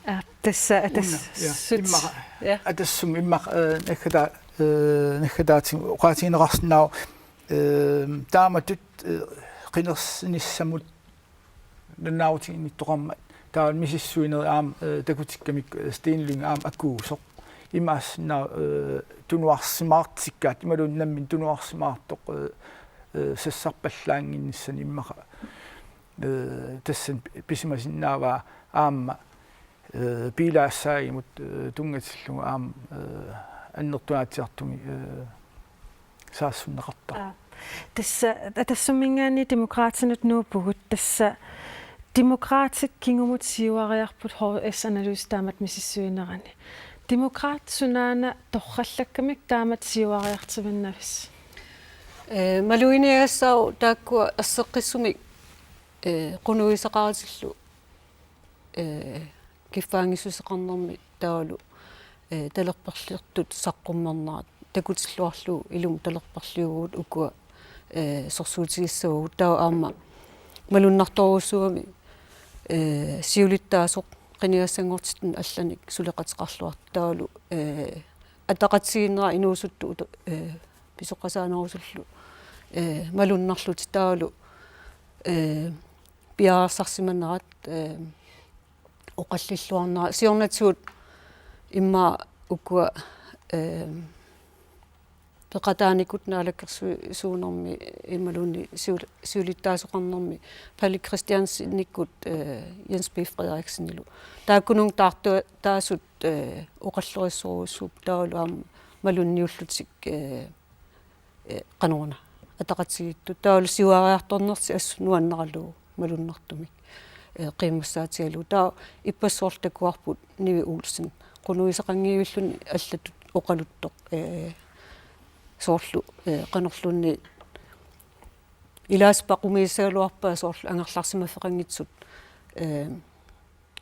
Aa, tassa Una, ja, Atassut. Immaqa, ja. Atassummi immaqa, eh, naggata-, eh, naggataatigut oqaatigineqarsinnaavoq, eh, taamatut, eh, qinersinissamut nalunaarutiginnittoqarmat taava misissuinerit aamma, eh, takutikkamik, eh, Steen Lynge aamma akuusoq. Imaassinnaavoq, eh, tunuarsimaartikkaat imaluunniit nammineq tunuarsimaartoq, eh, eh, sassarpallaannginnissanik immaqa, eh, tassani pi-, pisimasinnaavaa aamma, eh, biilaassaagimut, eh, tunngatillugu aamma, eh, annertunaatsiartumik, eh, saassunneqartarpoq. Aa. Tassa Atassumminngaanniit Demokraatinut nuuppugut, tassa Demokraatit kingumut siuariarput H S Analyse taamatut misissuinerani. Demokraatit sunaana torrallakkamik taamatut siuariartivinnavisi? Ee, maluginiagassaavoq taakkua erseqqissumik, ee, qunugisaqaratillu, ee, kiffaanngissuseqarnermi taavalu, ee, talerperlertut saqqummernerat takutilluarlugu ilumut talerperliuvugut ukua, ee, sorsuutigissavagut, taava aamma malunnartorujussuugami, ee, siulittaasoq qinigassanngortitsineq allanik suleqateqarluartoq taavalu, ee, ataqatigiinnerat inuusuttut uto-, ee, pisoqasaanerusullu, ee, malunnarlutik taavalu, ee, piareersarsimanerat, ee, oqallilluarnerat siornatigut immaqa ukua, ee, peqataanikut naalakkersuisuunermi imaluunniit siul-, siulittaasoqarnermi Palle Christiansenikkut, ee, Jens B. Frederiksenilu. Taakkununnga taartu-, taasut, ee, oqallorissorujussuupput taavalu aamma malunniullutik, ee, ee, qanoruna ataqatigiittut. Taavalu siuariartornertik assut nuannaralugu malunnartumik, ee, qiimmassaatigalugu. Taava ippassaq soorlu takuarput Nivi Olsen. Qunugisaqanngivilluni allatut oqaluttoq, ee, soorlu, ee, qanorluunniit ilaasa paqumiissagaluarpaa soorlu angerlarsimaffeqanngitsut, ee,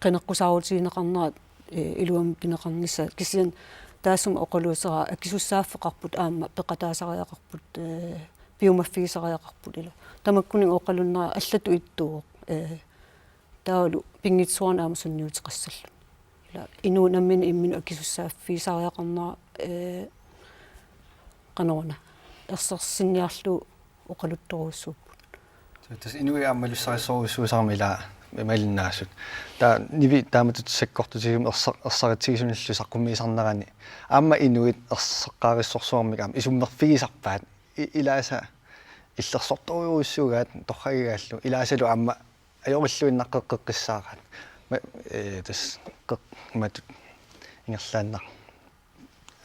qineqqusaarutigineqarnerat, ee, iluamik pineqarnissaat, kisianni taassuma oqaluuseraat akisussaaffeqarput aamma peqataasariaqarput, ee, piumaffigisariaqarput ila. Tamakkuninnga oqalunnera allatut ittuuvoq, ee, taavalu pinngitsoorani aamma sunniuteqassalluni. Ila inuup nammineq imminut akisussaaffigisariaqarnera, ee, qanoruna ersersinniarlugu oqaluttorujussuupput. Tassa inuit aamma malussarissorujussuusarami ila malinnaasut. Taava Nivi taamatut sakkortutigisumik ersa-, ersaritsigisunillu saqqummiisarnerani aamma inuit erseqqaarissorsuarmik aamma isummerfigisarpaat i-, ilaasa illersortorujussuugaat torragigaallu ilaasalu aamma ajorilluinnaqqeqqissaaraat. Ma-, ee, tassa qeq-, matut ingerlaannaq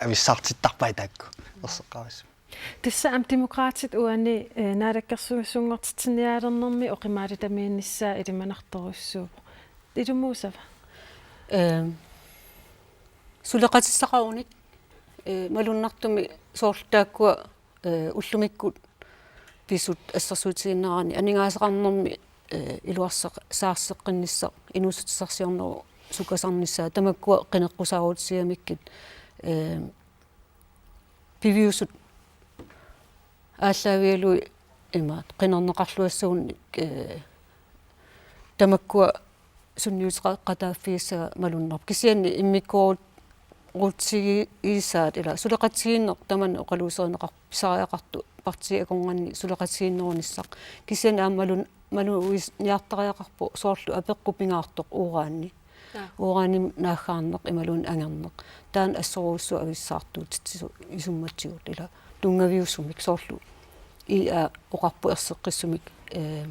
avissaartittarpai taakku erseqqaarissut. Tassa aamma Demokraatit uani, ee, naalakkersuisunngortitsiniaalernermi oqimaatitamiinnissaa ilimanartorujussuuvoq. Ilumuusava? Ehm, suleqatissaqarunik, ee, malunnartumik soorlu taakkua, ee, ullumikkut pisut assersuutigiinneranni aningaasaqarnermi, ee, iluarseq-, saarseqqinnissaq inuussutissarsiornerup sukasarnissaa tamakkua qineqqusaarutigigamikku, ee, piviusut aallaavigalugit imaat qinerneqarluassagunik, ee, tamakkua sunniuteqaqataaffigissagaat malunnarpoq. Kisianni immikkoorutigisaat ila suleqatigiinneq tamanna oqaluuserineqarpoq pisariaqartoq partiit akornanni suleqatigiinnerunissaq. Kisianni aamma malun-, malugisartariaqarpoq soorlu apeqqut pingaartoq uran. Jaa. Uranimut naaggaarneq imaluunniit angerneq. Taanna assorujussuaq avissaartuutitsisut isummatigut ila tunngaviusumik soorlu I A oqarpoq erseqqissumik, ee,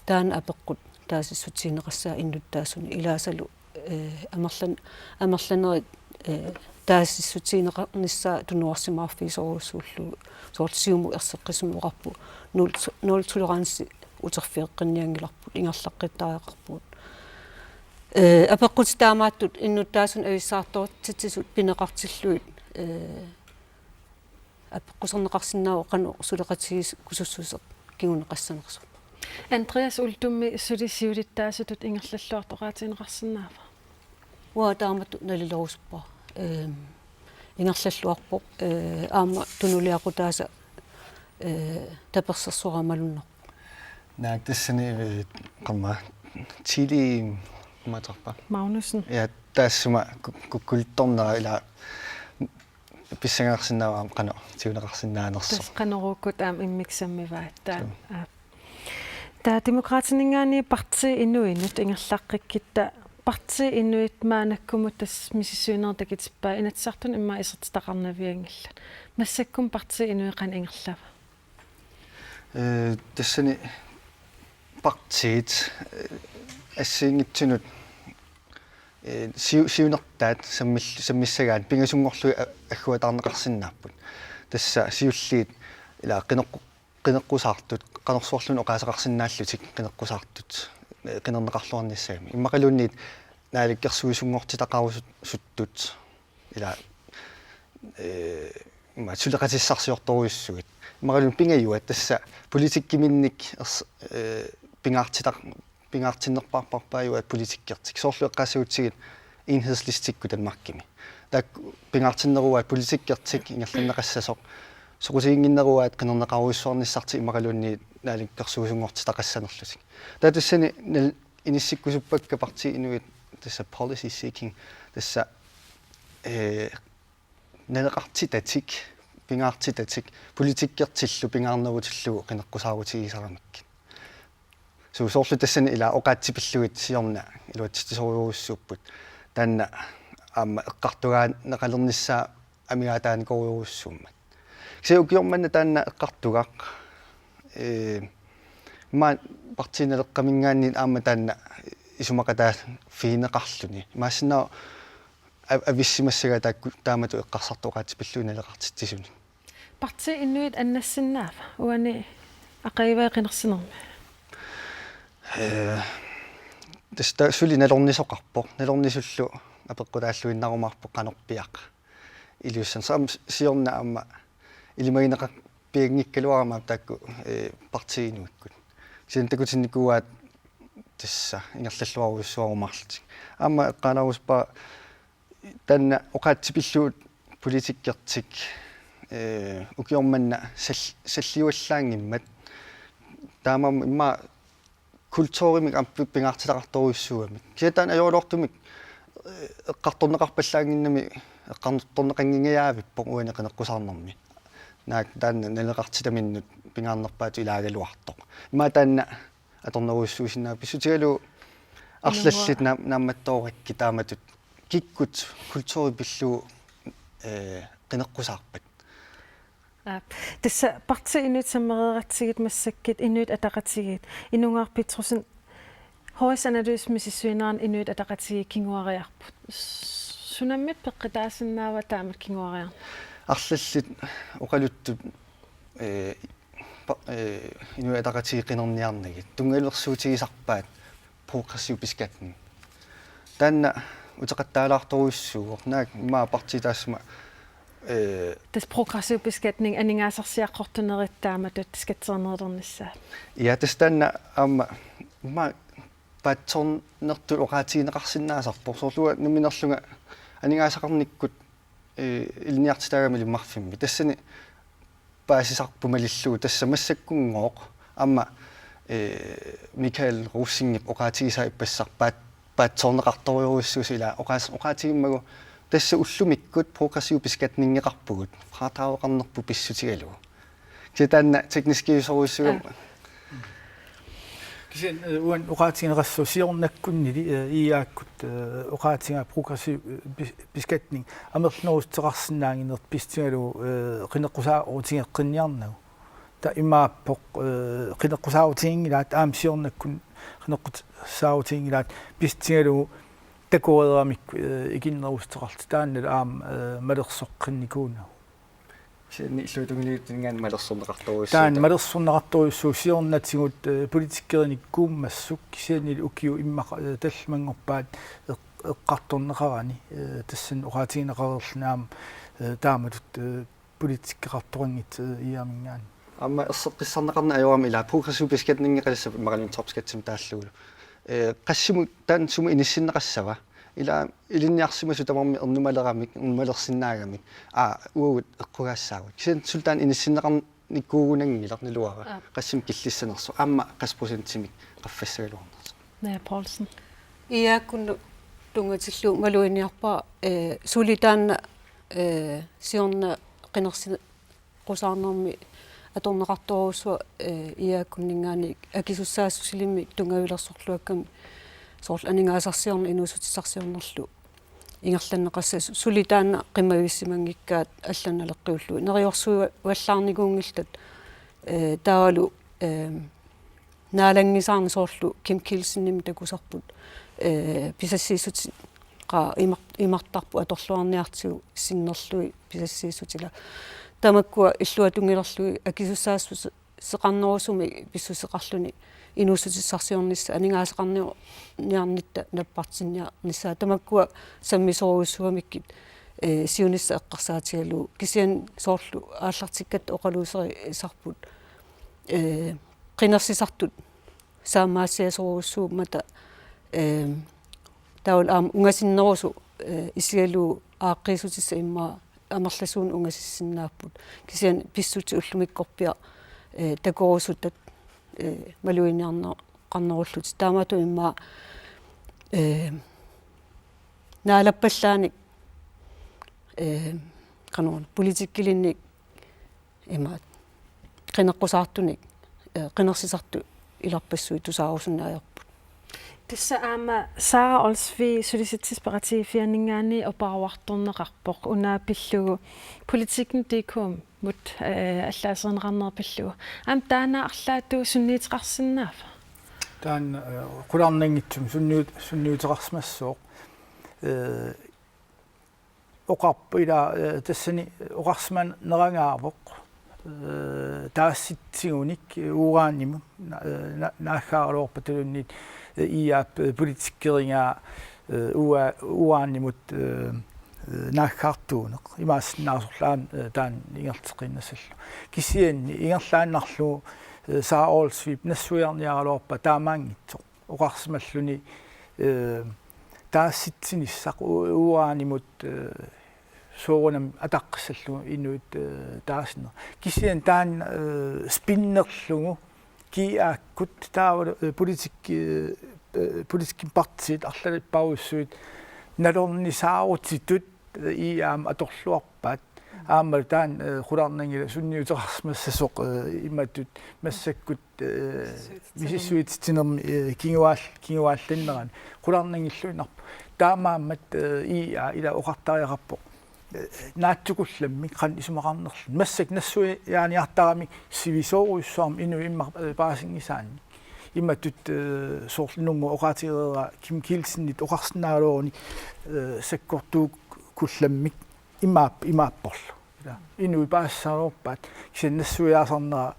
taanna apeqqut taasissutigineqassaaq innuttaasuni ilaasalu, ee, amerlan-, amerlanerit, ee, taasissutigineqarnissaat tunuarsimaarfigisorujussuullugu soorlu Siumup erseqqissumik oqarpoq nul, nul tolerance uterfigeqqinnianngilarput ingerlaqqittariaqarpugut. Ee, apeqqutit taamaattut innuttaasunik avissaartortitsisut pineqartillugit, ee, apeqquserneqarsinnaavoq qanoq suleqatigiikkusussuseq kinguneqassanersoq. Andreas Uldummi suli siulittaasutut ingerlalluartoq oqaatigineqarsinnaava? Uanga taamatut nalilerusuppara. Ehm, ingerlalluarpoq, ee, aamma tunuliaqutaasa, ee, tapersersoraara malunnarpoq. Naak tassani, ee, qamma Tili qammaterpa? Magnussen. Ja, taassuma ku-, kukkulittornera ila pissanganarsinnaavoq aamma qanoq tiguneqarsinnaanersoq. Tassa qanoruukkut aamma immikkut sammivaat taanna. Suu. Aap. Taava Demokraatininngaanniit Partii Inuinut ingerlaqqikkutsigu Partii Inuit maannakkumut tassa misissuinerit takutippaa, Inatsisartuni immaqa isertitaqarnavianngillat. Massakkut Partii Inuit qanoq ingerlava? Ee, tassani partiit, ee, assigiinngitsunut, ee, siu-, siunertaat sammil-, sammissagaat pingasunngorlugit a-, agguataarneqarsinnaapput. Tassa siulliit ila qineqqu-, qineqqusaartut, qanorsuarluunniit oqaaseqarsinnaallutik qineqqusaartut, ee, qinerneqarluarnissagamik. Immaqaluunniit naalakkersuisunngortitaqarusuttut Ila, eh, ima suleqatissarsiortorujussuit. Imaluunniit pingajuat tassa politikkiminnik ers-, eh, pingaartitaq-, pingaartinnerpaarpaarpaajuat politikkertik. Soorlu eqqaassagutsigit Enhedslistenikkut Danmarkimi. Taakku pingaartinneruaat politikkertik ingerlanneqassasoq. Soqutiginnginneruaat qinerneqarujussuarnissartik imaluunniit naalakkersuisunngortitaqassanerlutik. Taava tassani nal-, inissikkusuppakka Partii Inuit tassa policy seeking, tassa, eh, naleqartitatik, pingaartitatik, politikkertillu pingaarnerutillugu qineqqusaarutigisaramikkit. Suu, soorlu tassani ila oqaatsipillugit siorna iluatsitsisorujussuupput. Taanna aamma eqqartugaaneqalernissaa amigaataanikorujussuummat. Kisianni ukioq manna taanna eqqartugaq, eh, ima Partii Naleqqaminngaanniit aamma taanna isumaqataaffigineqarluni. Imaassinnaavoq a-, avissimassagaa taakku taamatut eqqarsartut oqaatsipillugit naleqartitsisuni. Partii Inuit annassinnaava uani aqaguani qinersinermi? Eh, tassa taava suli nalornisoqarpoq, nalornisullu apeqqutaalluinnarumaarpoq qanorpiaq iliussanersoq. Aamma siorna aamma ilimagineqarpianngikkaluarama taakku, eh, Partii Inuikkut. Kisianni takutinnikuuaat tassa ingerlalluarujussuarumaarlutik. Aamma eqqaanarusuppa taanna oqaatsipillugu politikkertik, eh, ukioq manna sal-, salliuallaanngimmat. Taamaammat immaqa kulturimik aamma pingaartitaqartorujussuugamik. Kisianni taanna ajoraluartumik, eh, eqqartorneqarpallaannginnami, eqqartorneqanngingajaavippoq uani qineqqusaarnermi. Naak taanna naleqartitaminnut pingaarnerpaatut ilaagaluartoq. Ima taanna atornerujussuusinnaavat pissutigalugu arlallit naam-, naammattoorakkit taamatut kikkut kulturi pillugu, eh, qineqqusaarpat. Aap. Tassa Partii Inuit sammereeratsigit massakkut Inuit Ataqatigiit, Inungaaq Petrussen, H S Analysemi misissuinerani Inuit Ataqatigiit kinguariarput. Sunammita peqqutaasinnaava taama kinguariarneq? Arlallit oqaluttut, eh, pa-, eh, Inuit Ataqatigiit qinerniarnagit tunngavilersuutigisarpaat progressiv beskatning. Taanna uteqattaalaartorujussuuvoq, naak ima partiit taassuma, eh, tassa progressiv beskatning aningaasarsiaqqortunerit taamatut skatterinerulernissaat. Ja, tassa taanna aamma ima paatsoornertut oqaatigineqarsinnaasarpoq. Soorlu uanga nammineerlunga aningaasaqarnikkut, eh, ilinniartitaagama Ilummarfimmi. Tassani paasisarput malillugu tassa massakkunngooq aamma, eh, Michael Rosingip oqaatigisaa ippassaq paat-, paatsoorneqartorujussuusoq ila oqaas-, oqaatigimmagu tassa ullumikkut progressiv beskatningeqarpugut, fradrageqarnerput pissutigalugu. Kisianni taanna tekniskiusorujussuugami. Aa. Kisianni, eh, uani oqaatigineqassaaq siornakkunnili, eh, I A-kkut, eh, oqaatigaa progressiv, eh, bes-, beskatning amerlanerussuteqarsinnaannginnerput pissutigalugu, eh, qineqqusaarutigeqqinniarnagu. Taava imaappoq, eh, qineqqusaarutiginngilaat aamma siornakkut qineqqusaarutiginngilaat pissutigalugu takoreeramik, eh, ikinnerussuteqarlutik taanna aamma, eh, malersoqqinnikuunagu. Kisianni illuatungiliuttuninngaanniit malersorneqartorujussuuvoq. Taanna malersorneqartorujussuuvoq siornatigut, eh, politikerinikkuummassuk kisiannili ukiut immaqa, eh, tallimanngorpaat eq-, eqqartorneqarani, eh, tassani oqaatigineqareerluni aamma, eh, taamatut, eh, politikeqartoqanngitsoq, eh, I A-minngaanniit. Aamma erseqqissarneqarneq ajorami ila progressiv beskatningeqalissappat immaqaluunniit topskattimik taallugulu. Eh, qassimut taanna sumut inissinneqassava? Ila ilinniarsimasut tamarmik ernumaleramik, ernumalersinnaagamik. Aa, uagut eqqugaassaagut. Kisianni suli taanna inissinneqarnikuugunanngilaq naluara. Aap. Qassimik killissanersoq. Aamma qassit procentimik qaffassagaluarnersoq. Naja Poulsen. I A-kkunnut tunngatillugu maluginiarpara, eh, suli taanna, eh, siorna qinersi-, qusaarnermi atorneqartorujussuaq, eh, I A-kkunninngaanniit akisussaassusilimmik tunngavilersorluakkami soorlu aningaasarsiorneq inuussutissarsiornerlu ingerlanneqassasoq, suli taanna qimavissimanngikkaat allanut naleqqiullugu. Neriorsuivallaarnikuunngillat, eh, taavalu, eh, naalanngisaarneq soorlu Kim Kielsenimik takusarput, eh, pisassiissutit qaa imar-, imartarput atorluarniartigu sinnerlugit pisassiissutila. Tamakkua illuatungiliorlugit akisussaassuseqarnerusumik pissuseqarluni inuussutissarsiornissaq aningaasaqarniarnitta nappartinniarnissaa. Tamakkua sammisorujussuugamikku ee, siunissaq eqqarsaatigalugu kisianni soorlu aallartikkatta oqaluuserisarput, ee, qinersisartut saammaasiasorujussuummata, ee, taavalu aamma ungasinnerusoq, ee, isigalugu aaqqiissutissat immaqa amerlasuunik ungasissinnaapput. Kisianni pissutsit ullumikkorpiaq, ee, takorusutat, ee, maluginiarneqarnerullutik. Taamaattumik immaqa, ee, naalappallaanik, ee, qanoruna politikkilinnik imaat qineqqusaartunik, ee, qinersisartut ilarpassui tusaarusunneq ajorput. Tassa aamma Sara Olsvig Socialistisk Partiffianninngaanniit oqaatigineqarpoq una pillugu Politiken D K-mut, ee, allaaserineqarnera pillugu. Aamma taanna arlaatigut sunniuteqarsinnaava? Taanna, ee, qularnanngitsumik sunniut-, sunniuteqarsimassooq. Ee, oqarpoq ila, ee, tassani oqarsimanerangaavoq, ee, taasitsigunik, ee, uranimut, na-, ee, na-, naaggaaraluarpataluunniit, ee, I A-p, ee, politikkerigaa, ee, ua-, uranimut, ee, ee, naaggaartuuneq. Imaassinnaasorlu aamma, ee, taanna ingerlateqqiinnassallugu. Kisianni ingerlaannarlugu, ee, Sara Olsvigip nassuiarniaraluarpaa taamaanngitsoq oqarsimalluni, ee, taasitsinissaq u-, uranimut, ee, soorunami ataqqissallugu inuit, ee, taasineq. Kisianni taanna, ee, spinnerlugu G A-kkut taavalu, ee, politik-, ee, ee, politikkit partiit arlalippassuit nalornisaarutitut, ee, I A-mik atorluarpaat. Aammalu taanna, ee, qularnanngilaq sunniuteqarsimassasoq, ee, imatut massakkut, ee, misissuititsinermi, ee, kinguaal-, kinguaallinnerani. Qularnanngilluinnarpoq. Taamaammat, ee, I A ila oqartariaqarpoq, ee, naatsukullammik qanoq isumaqarnerluni. Massakkut nassuiaaniartaramik sivisoorujussuarmik inuit immaqa, ee, paasinngisaannik. Imatut, ee, soorlu inunnguaq oqaatigereeraa Kim Kielsenip oqarsinnaagaluaruni, ee, sakkortuukkullammik imaap-, imaapporlu. Ila, inuit paasissaalereerpaat, kisianni nassuiaasarnera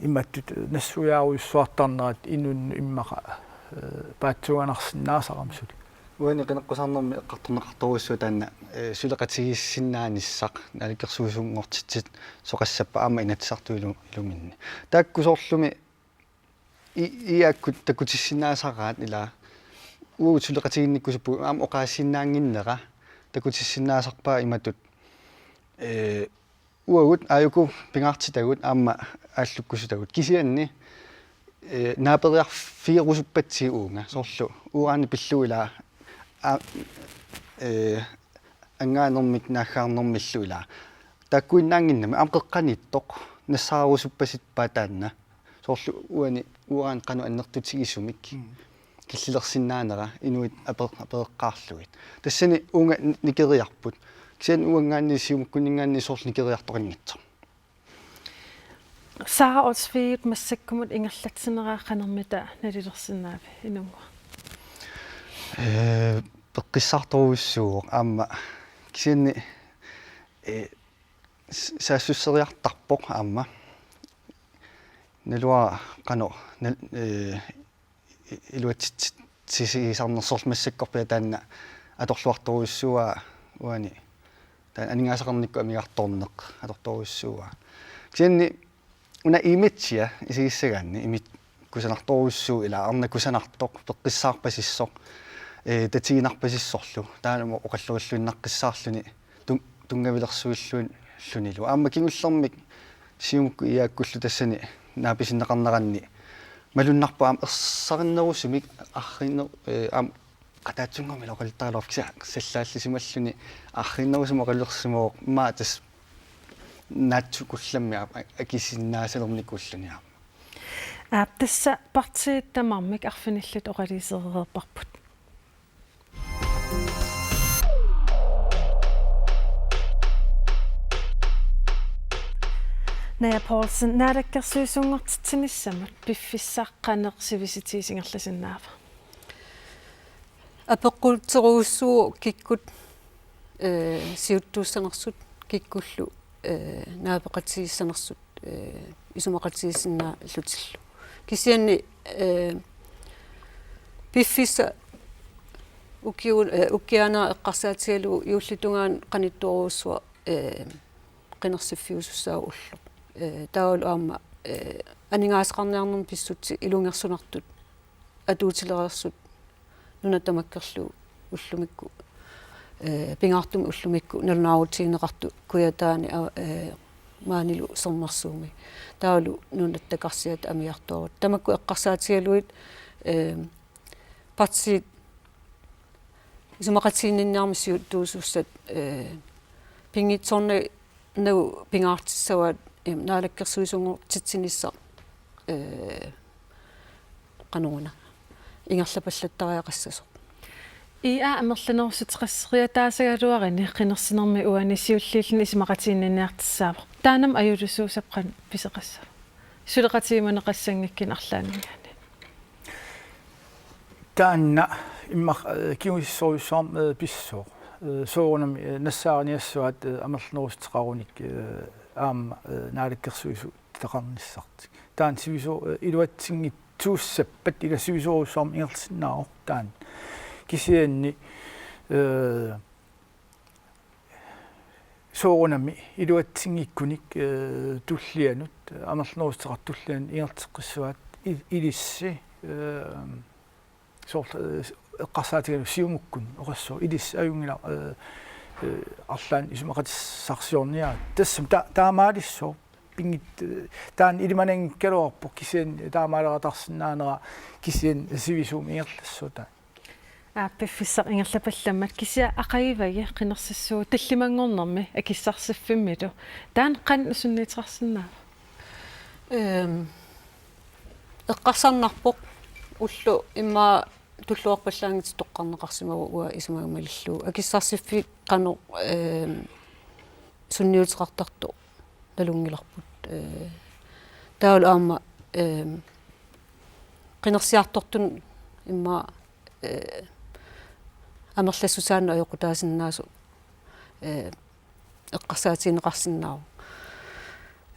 imatut nassuiaarujussuartarnerat inunnut immaqa, ee, paatsuunganarsinnaasarami suli. Uani qineqqusaarnermi eqqartorneqartorujussuuvoq taanna, ee, suleqatigiissinnaanissaq naalakkersuisunngortitsit soqassappat aamma Inatsisartut ilu-, iluminni. Taakku soorlumi I-, I A-kkut takutissinnaasaraat ila uagut suleqatiginnikkusuppugut aamma oqaasiinnaannginnera takutissinnaasarpaa imatut, ee, uagut aajuku pingaartitagut aamma aallukkusutagut. Kisianni, ee, naaperiarfigerusuppatsigit uunga. Soorlu uranit pillugu ila, aa, ee, angaanermik naaggaarnermillu ila. Taakkuinnaannginnami aamma qeqqaniittoq nassaarusuppasippaa taanna. Soorlu uani uran qanoq annertutigisumik killilersinnaanera inuit ape-, apereqqaarlugit. Tassani uunga ni-, nikeriarput. Kisianni uanngaanniit Siumukkunninngaanniit soorlu nikeriartoqanngitsoq. Sara Olsvigip massakkumut ingerlatsineraa qanormita nalilersinnaaviuk inunnguaq? Ee, peqqissaartorujussuuvoq aamma kisianni, ee, s-, saassusseriartarpoq aamma. Naluara qanoq nal-, ee, i-, iluatsitsisigisarnersorlu massakkorpiaq taanna atorluartorujussuuaa uani taanna aningaasaqarnikkut amigartoorneq atortorujussuuaa. Kisianni una imagea isigissagaanni imit kusanartorujussuuvoq ila arnaq kusanartoq peqqissaarpasissoq, ee, tatiginarpasissorlu taanna oqallorilluinnaqqissaarluni tun-, tunngavilersuilluunniillu. Aamma kingullermik Siumukkut I A-kkullu tassani naapisinneqarneranni malunnarpoq aamma ersarinnerusumik arriinner-, ee, aamma qataatsunngormilu oqaluttarluarput kisianni sallaallisimalluni arriinnerusumik oqalulersimavoq immaqa tassa naatsukullammik aamma a-, akisinnaasalernikuulluni aamma. Aap, tassa partiit tamarmik arfinillit oqaluusereerparput. Naja Poulsen, naalakkersuisunngortitsinissamut piffissaq qanoq sivisutigisoq ingerlasinnaava? Apeqqutserujussuuvoq kikkut, ee, siuttuussanersut, kikkullu, ee, naapeqatigiissanersut, ee, isumaqatigiissinnaallutillu. Kisianni, ee, piffissaq Ukiu-, eh, ukiaana eqqarsaatigalugu juullitungaani qanittuarujussuaq, eh, qinersiffiusussaavoq ulloq. Eh, taavalu aamma, eh, aningaasaqarniarnermi pissutsit ilungersunartut atuutilereersut nuna tamakkerlugu ullumikkut, eh, pingaartumik ullumikkut nalunaarutigineqartut Kujataani, a-, eh, maanilu Sermersuumi. Taavalu nunatta karsiata amigartuarut. Tamakku eqqarsaatigalugit, eh, partiit isumaqatiginninniarnermi siuttuusussat, eh, pinngitsoornagu pingaartissavaat, em, naalakkersuisunngortitsinissaq, eh, qanoruna ingerlapallattariaqassasoq. I A amerlanerussuteqasseriataasagaluarini qinersinermi uani siulliulluni isumaqatiginninniartussaavoq. Taannami ajuusuusap qanoq pisoqassava? Suleqatigiinneqassanngikkunik arlaanninngaanniit. Taanna immaqa, eh, kingusissorujussuarmik, eh, pissooq. Eh, soorunami, eh, nassaariniassuaat, eh, amerlanerussuteqarunik, eh, aamma, eh, naalakkersuisutitaqarnissartik. Taanna sivisooq, eh, iluatsinngitsuussappat ila sivisoorujussuarmik ingerlasinnaavoq taanna. Kisianni, eh, soorunami iluatsinngikkunik, eh, tullianut, amerlanerussuteqartut tullianut ingerlateqqissavat i-, ilissi, eh, soorlu, eh, eqqarsaatigalugu Siumukkut oqassaaq ilissi ajunngilaq, eh, eh, arlaannik isumaqatissarsiorniarlugu. Tassami ta-, taamaalissaaq pinngit-, eh, taanna ilimananngikkaluarpoq kisianni taamaaleratarsinnaanera kisianni sivisuumik ingerlassaaq taanna. Aap, piffissaq ingerlapallammat kisianni aqagivagi qinersissuugut tallimanngornermi akissarsiffimmilu. Taanna qanoq sunniuteqarsinnaava? Ehm, eqqarsarnarpoq ulloq immaqa tulluarpallaanngitsoq toqqarneqarsimavoq uanga isumaga malillugu. Akissarsiffik qanoq, ehm, sunniuteqartartoq nalunngilarput. Eh, taavalu aamma, ehm, qinersiartortunut immaqa, eh, amerlassusaannut ajoqutaasinnaasoq, eh, eqqarsaatigineqarsinnaavoq.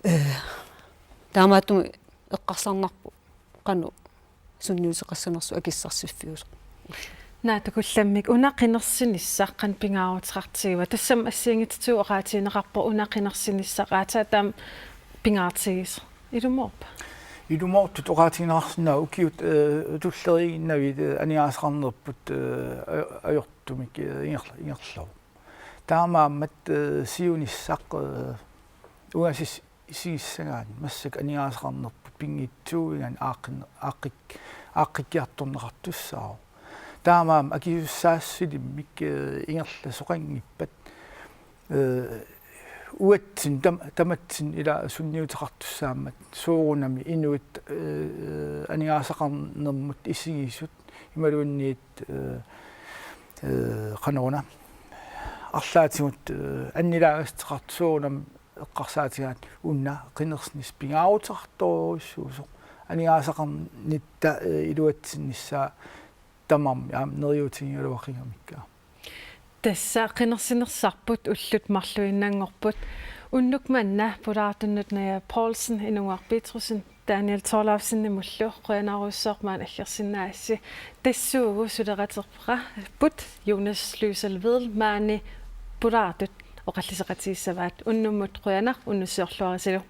Eh, taamaattumik eqqarsarnarpoq qanoq sunniuteqassanersoq akissarsiffiusoq. Naatsukullammik una qinersinissaq qanoq pingaaruteqartigiva? Tassami assigiinngitsutigut oqaatigineqarpoq una qinersinissaq aatsaat taama pingaartigisoq. Ilumoorpa? Ilumoortut oqaatigineqarsinnaavoq ukiut, eh, tulleriiginnavit, eh, aningaasaqarnerput, eh, ajo-, ajortumik, eh, ingerla-, ingerlavoq. Taamaammat, eh, siunissaq, eh, ungasis-, isigissagaanni massakkut aningaasaqarnerput pinngitsuuigaanni aaqqin-, aaqqik-, aaqqikkiartorneqartussaavoq. Taamaammat akisussaassilimmik, eh, ingerlasoqanngippat, eh, uatsinnut tam-, tamatsinnut ila sunniuteqartussaammat soorunami inuit, eh, aningaasaqarnermut isigisut imaluunniit, eh, eh, qanoruna arlaatigut, eh, annilaagassuteqartut soorunami eqqarsaatigaat una qinersinissaq pingaaruteqartorujussuusoq aningaasaqarnitta, eh, iluatsinnissaa tamarmik aamma neriuutigigaluaqigamikku. Tassa qinersinersarput ullut marluinnanngorput. Unnuk manna pulaartunnut Naja Poulsen, Inunguaq Petrussen, Daniel Thorleifsenimullu qujanarujussuaq maani aggersinnaasasi. Tassuugu suleraterput Jonas Løsel Vedel maani pulaartut oqalliseqatigiissavaat. Unnummut qujanaq, unnussiorluarisilu.